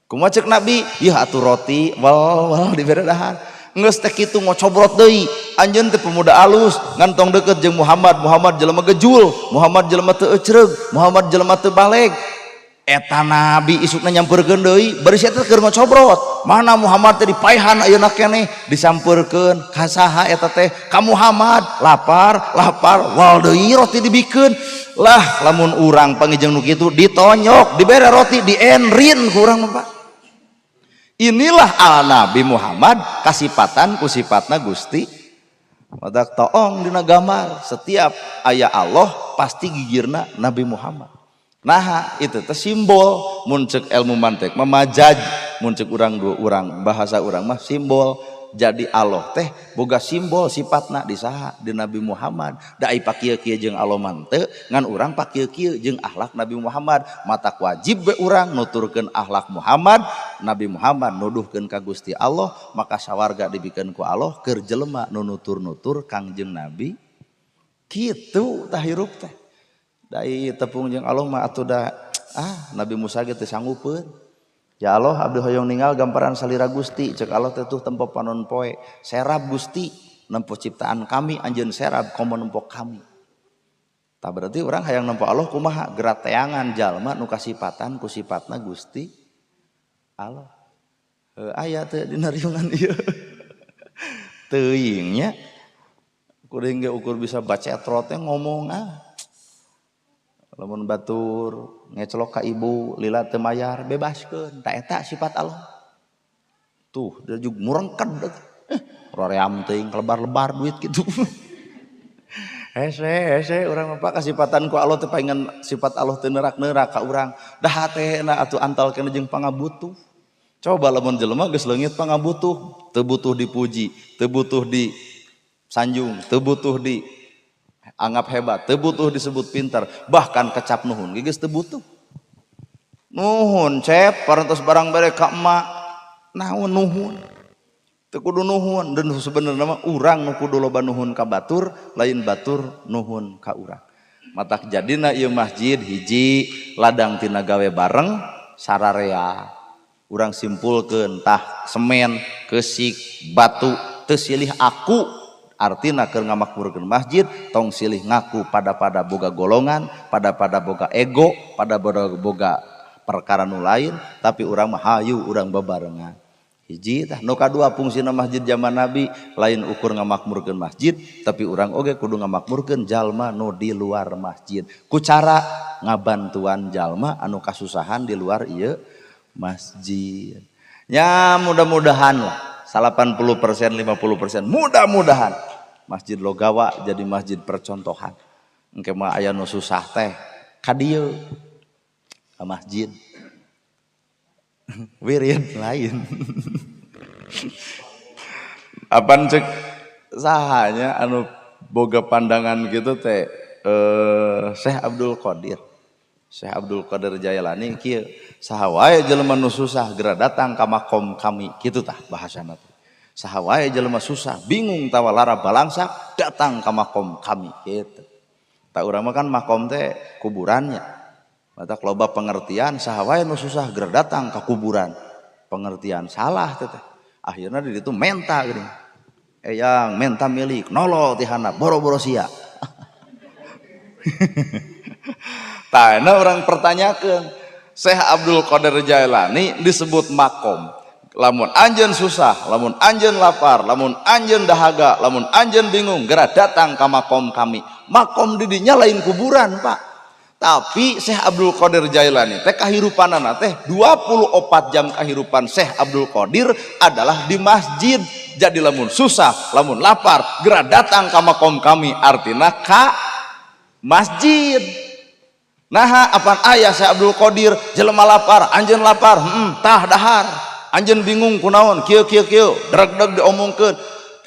Kumaha ceuk nabi? Yeuh atuh roti, wal wal dibere dahar. Geus teh kitu ngocobrot deui. Anjeun teh pemuda alus, ngan tong deukeut jeung Muhammad, Muhammad jelema gejul, Muhammad jelema teu ecreug, Muhammad jelema teu baleg. Eta nabi isukna nyampeurkeun deui, bari si eta keur ngocobrot. Mana Muhammad teh dipaehan ayeuna keneh, disampeurkeun ka saha eta teh? Ka Muhammad, lapar, lapar, wal deui roti dibikeun. Lah lamun urang pangijeng nu kitu ditonyok, dibere roti, dienrin ku urang mah Pak. Inilah al Nabi Muhammad kasipatan ku sifatna Gusti. Matak toong dina gambar setiap aya Allah pasti gigirna Nabi Muhammad. Nah itu teh simbol mun ceuk ilmu mantek mah majaz, mun ceuk urang dua urang bahasa urang mah simbol. Jadi Allah teh boga simbol sifatna di saha? Di Nabi Muhammad. Da ai pakieu-kieu jeung Allah mah teu, ngan urang pakieu-kieu jeung akhlak Nabi Muhammad. Matak wajib we urang nuturkeun akhlak Muhammad, Nabi Muhammad nuduhkeun ka Gusti Allah, maka sawarga dibikeun ku Allah keur jelema nu nutur-nutur Kangjeng Nabi. Kitu tah hirup teh. Dai tepung jeung Allah mah atuh da Nabi Musa ge teu sanggupeun. Ya Allah abdi hoyong ninggal gamparan salira Gusti, cek Allah teh tuh tempo panon poe, serab Gusti nempo ciptaan kami anjeun serab komo nempo kami. Tah berarti urang hayang nempo Allah kumaha? Gerak teangan jalma nu kasipatan ku sifatna Gusti Allah. Heuh aya teh dina riungan ieu. Teuing nya. Kuring ge ukur bisa bacetrot teh ngomong ah. Lamun batur ngecelok ka ibu lila teu mayar bebaskeun, ta eta sifat Allah. Tuh dia juga murengked roream teuing lebar-lebar duit gitu. Hese hese urang mah Pak kasipatan ku Allah teh paingan sifat Allah teu neurak-neurak ka urang. Da hatena atuh antal keneh jeung pangabutuh. Coba lamun jelema geus leungit pangabutuh, teu butuh dipuji, teu butuh disanjung, teu butuh di anggap hebat, teu butuh disebut pintar, bahkan kecap nuhun geus teu butuh. Nuhun cep parantos barang bere ka emak, naon nuhun? Teu kudu nuhun, dan sebenarnya mah urang nu kudu loba nuhun ka batur, lain batur nuhun ka urang. Matak jadina ieu masjid hiji ladang tina gawe bareng sararea. Urang simpulkeun tah semen, keusik, batu teu silih aku. Artina keur ngamakmurkeun masjid tong silih ngaku pada-pada boga golongan, pada-pada boga ego, pada-pada boga perkara nu lain, tapi urang mah hayu urang bebarengan. Hiji tah nu kadua fungsina masjid zaman Nabi lain ukur ngamakmurkeun masjid, tapi urang oge kudu ngamakmurkeun jalma nu di luar masjid. Ku cara ngabantuan jalma anu kasusahan di luar ieu masjid. Ya mudah-mudahan lah 80% 50% mudah-mudahan Masjid Logawa jadi masjid percontohan. Engke mah aya nu susah teh ka dieu ka masjid. Wirid lain. Apan cek sahanya anu boga pandangan gitu teh Syekh Abdul Qadir. Syekh Abdul Qadir Jailani kieu saha wae jelema nu susah geura datang ka makom kami kitu tah bahasana teh. Saha wae jelema susah bingung tawa lara balangsak datang ka makom kami kitu. Tak urang mah kan makom teh kuburannya. Matak loba pengertian saha wae nu susah geura datang ka kuburan. Pengertian salah teh. Akhirna di ditu menta geuning. Eyang menta milik nolo ti handap boro-boro sia. Tah urang pertanyakeun Syekh Abdul Qadir Jailani disebut makom. Lamun anjeun susah, lamun anjeun lapar, lamun anjeun dahaga, lamun anjeun bingung, geura datang ka makom kami. Makom di dinya lain kuburan, Pak. Tapi Syekh Abdul Qadir Jailani teh kahirupanana teh 24 jam kahirupan Syekh Abdul Qadir adalah di masjid. Jadi lamun susah, lamun lapar, geura datang ka makom kami, artina ka masjid. Nah, apaan ayah Syekh Abdul Qadir jelema lapar, anjeun lapar, tah dahar. Anjeun bingung kunaon, kieu kieu kieu, dreg-dreg diomongkeun.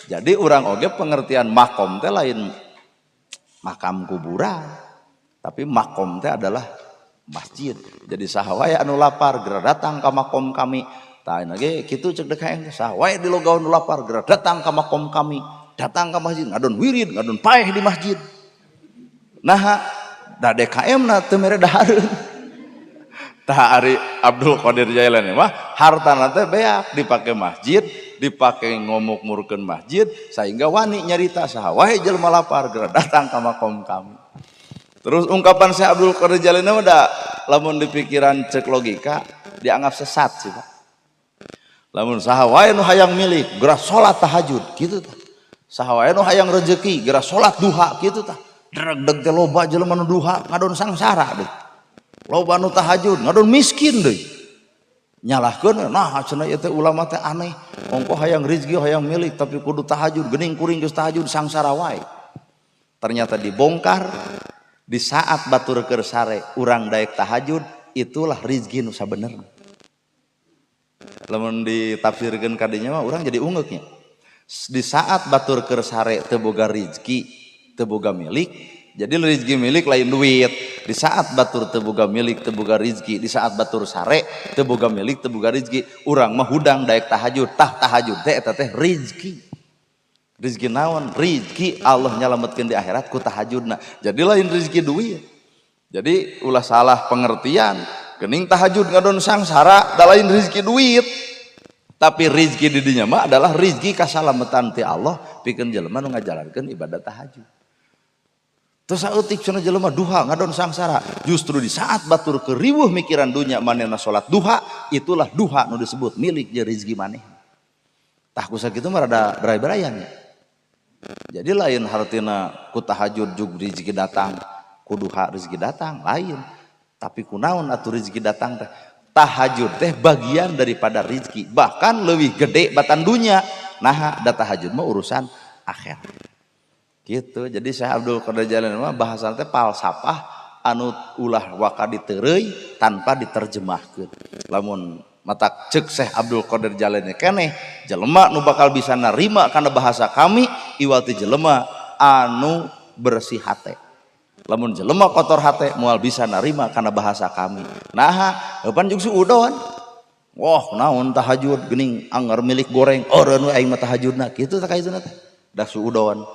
Jadi urang oge pengertian makom teh lain makam kuburan, tapi makom teh adalah masjid. Jadi saha wae anu lapar geura datang ka makom kami. Tah ge kitu cek DKM saha wae di Logawa nu lapar geura datang ka makom kami, datang ka masjid ngadon wirid, ngadon paeh di masjid. Nah, da DKM na teu mere dahareun. Tah ari Abdul Qadir Jailani mah hartana teh beak dipake masjid, dipake ngomuk-murkeun masjid sehingga wani nyarita saha wae jelema lapar geura datang ka makom kami. Terus ungkapan Syekh Abdul Qadir Jailani mah da lamun dipikiran cek logika dianggap sesat sih, Pak. Lamun saha wae nu hayang milik geura salat tahajud kitu tah. Saha wae nu hayang rezeki geura salat duha kitu tah. Dregdeg teh loba jelema nu duha ngadon sangsara deui. Loba nu tahajud ngadon miskin deui. Nyalahkeun nah cenah ieu teh ulama teh aneh. Ongko hayang rezeki hayang milik tapi kudu tahajud geuning kuring geus tahajud sangsara wae. Ternyata dibongkar di saat batur keur sare urang daek tahajud itulah rezeki nu sabenerna. Lamun ditafsirkeun ka dinya mah urang jadi ungeuknya. Di saat batur keur sare teu boga rezeki, teu boga milik. Jadi rezeki milik lain duit. Di saat batur teu boga milik, teu boga rezeki, di saat batur sare teu boga milik, teu boga rezeki, urang mah hudang daek tahajud, tah tahajud teh eta teh rezeki. Rezeki naon? Rezeki Allah nyalametkeun di akhirat ku tahajudna. Jadi lain rezeki duit. Jadi ulah salah pengertian. Geuning tahajud ngadon sangsara da lain rezeki duit. Tapi rezeki di dinya mah adalah rezeki kasalametan ti Allah pikeun jelema nu ngajalankeun ibadah tahajud. Terus saeutik cenah jelema duha ngadon sangsara. Justru di saat batur keriweuh mikiran dunya manehna salat duha, itulah duha nu disebut milik jeung rezeki maneh. Tah ku sakitu mah rada beray-berayan ya. Jadi lain hartina ku tahajud jug rezeki datang, ku duha rezeki datang, lain. Tapi kunaon atuh rezeki datang teh? Tahajud teh bagian daripada rezeki, bahkan lebih gede batan dunya. Nah, da tahajud mah urusan akhirat. Gitu. Jadi Syekh Abdul Qadir Jailani mah bahasa teh falsafah anu ulah waka ditereuy tanpa diterjemahkeun. Lamun matak cek Syekh Abdul Qadir Jailani keneh jelema nu bakal bisa narima kana bahasa kami iwal ti jelema anu bersih hate. Lamun jelema kotor hate moal bisa narima kana bahasa kami. Naha, eupan jeung suudon. Wah, naon tahajud geuning anggar milik goreng, eureun we aing mah tahajudna. Kitu tah kaituna teh. Da suudon.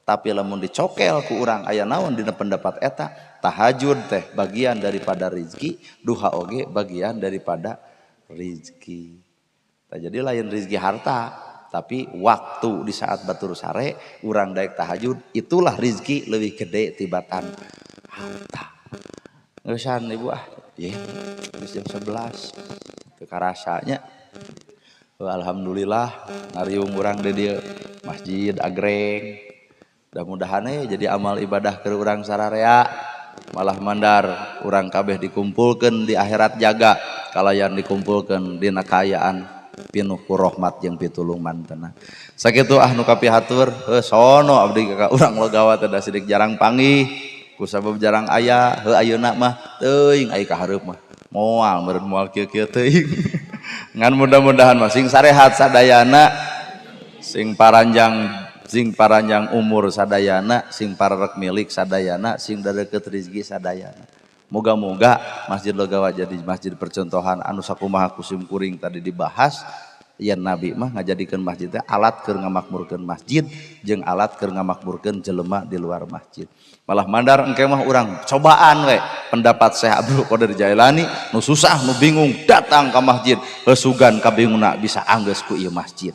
Tapi lamun dicokel ku urang aya naon dina pendapat eta, tahajud teh bagian daripada rizki, duha oge bagian daripada rizki. Tah jadi lain rizki harta, tapi waktu di saat batur sare urang daek tahajud itulah rizki lebih gede tibatan harta. Ngeusan ibu ah, ye, geus jam 11. Teu karasanya. Alhamdulillah ngariung urang di dieu masjid agreng. Mudah-mudahan jadi amal ibadah ke urang sararea malah mandar urang kabeh dikumpulkeun di akhirat jaga kalayan dikumpulkeun dina kaayaan pinuh ku rahmat jeung pitulung mantena. Sakitu ah nu kapihatur heuh sono abdi ka urang Logawa teh da sidik jarang panggih ku sabab jarang aya heuh ayeuna mah teuing ai ka hareup mah moal meureun moal kieu-kieu teuing. Ngan mudah-mudahan mah sing sarehat sadayana, sing paranjang umur sadayana, sing pararek milik sadayana, sing dadeukeut rezeki sadayana. Moga-moga Masjid Logawa jadi masjid percontohan anu sakumaha kusim kuring tadi dibahas. Yen Nabi mah ngajadikeun masjid teh alat keur ngamakmurkeun masjid jeung alat keur ngamakmurkeun jelema di luar masjid. Malah mandar engke mah urang cobaan we pendapat Syekh Abdul Qadir Jailani, nu susah nu bingung datang ka masjid, heusugan kabingungna bisa anggeus ku ieu masjid.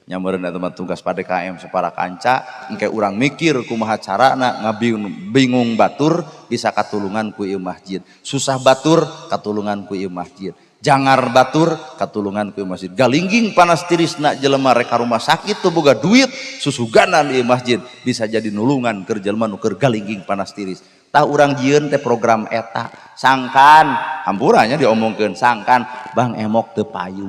Nya meureun eta mah tugas pada KM sapara kanca, engke urang mikir kumaha carana ngabingung batur bisa katulungan ku ieu masjid. Susah batur katulungan ku ieu masjid. Jangar batur katulungan ku masjid. Galingging panas tirisna jelema rek ka rumah sakit teu boga duit, susuganan ieu masjid bisa jadi nulungan keur jelema nu keur galingging panas tiris. Tah urang jieun teh program eta sangkan hampuranya diomongkeun sangkan Bang Emok teu payu.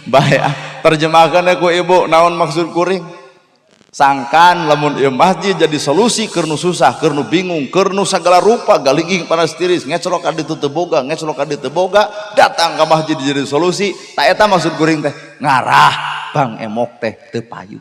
Bae ah, terjemahkeun ku ibu naon maksud kuring. Sangkan lamun ieu masjid jadi solusi keur nu susah, keur nu bingung, keur nu sagala rupa galingging panas tiris, ngecelok ka ditu teu boga, ngecelok ka ditu teu boga, datang ka masjid jadi solusi. Ta eta maksud kuring teh ngarah Bang Emok teh teu payu.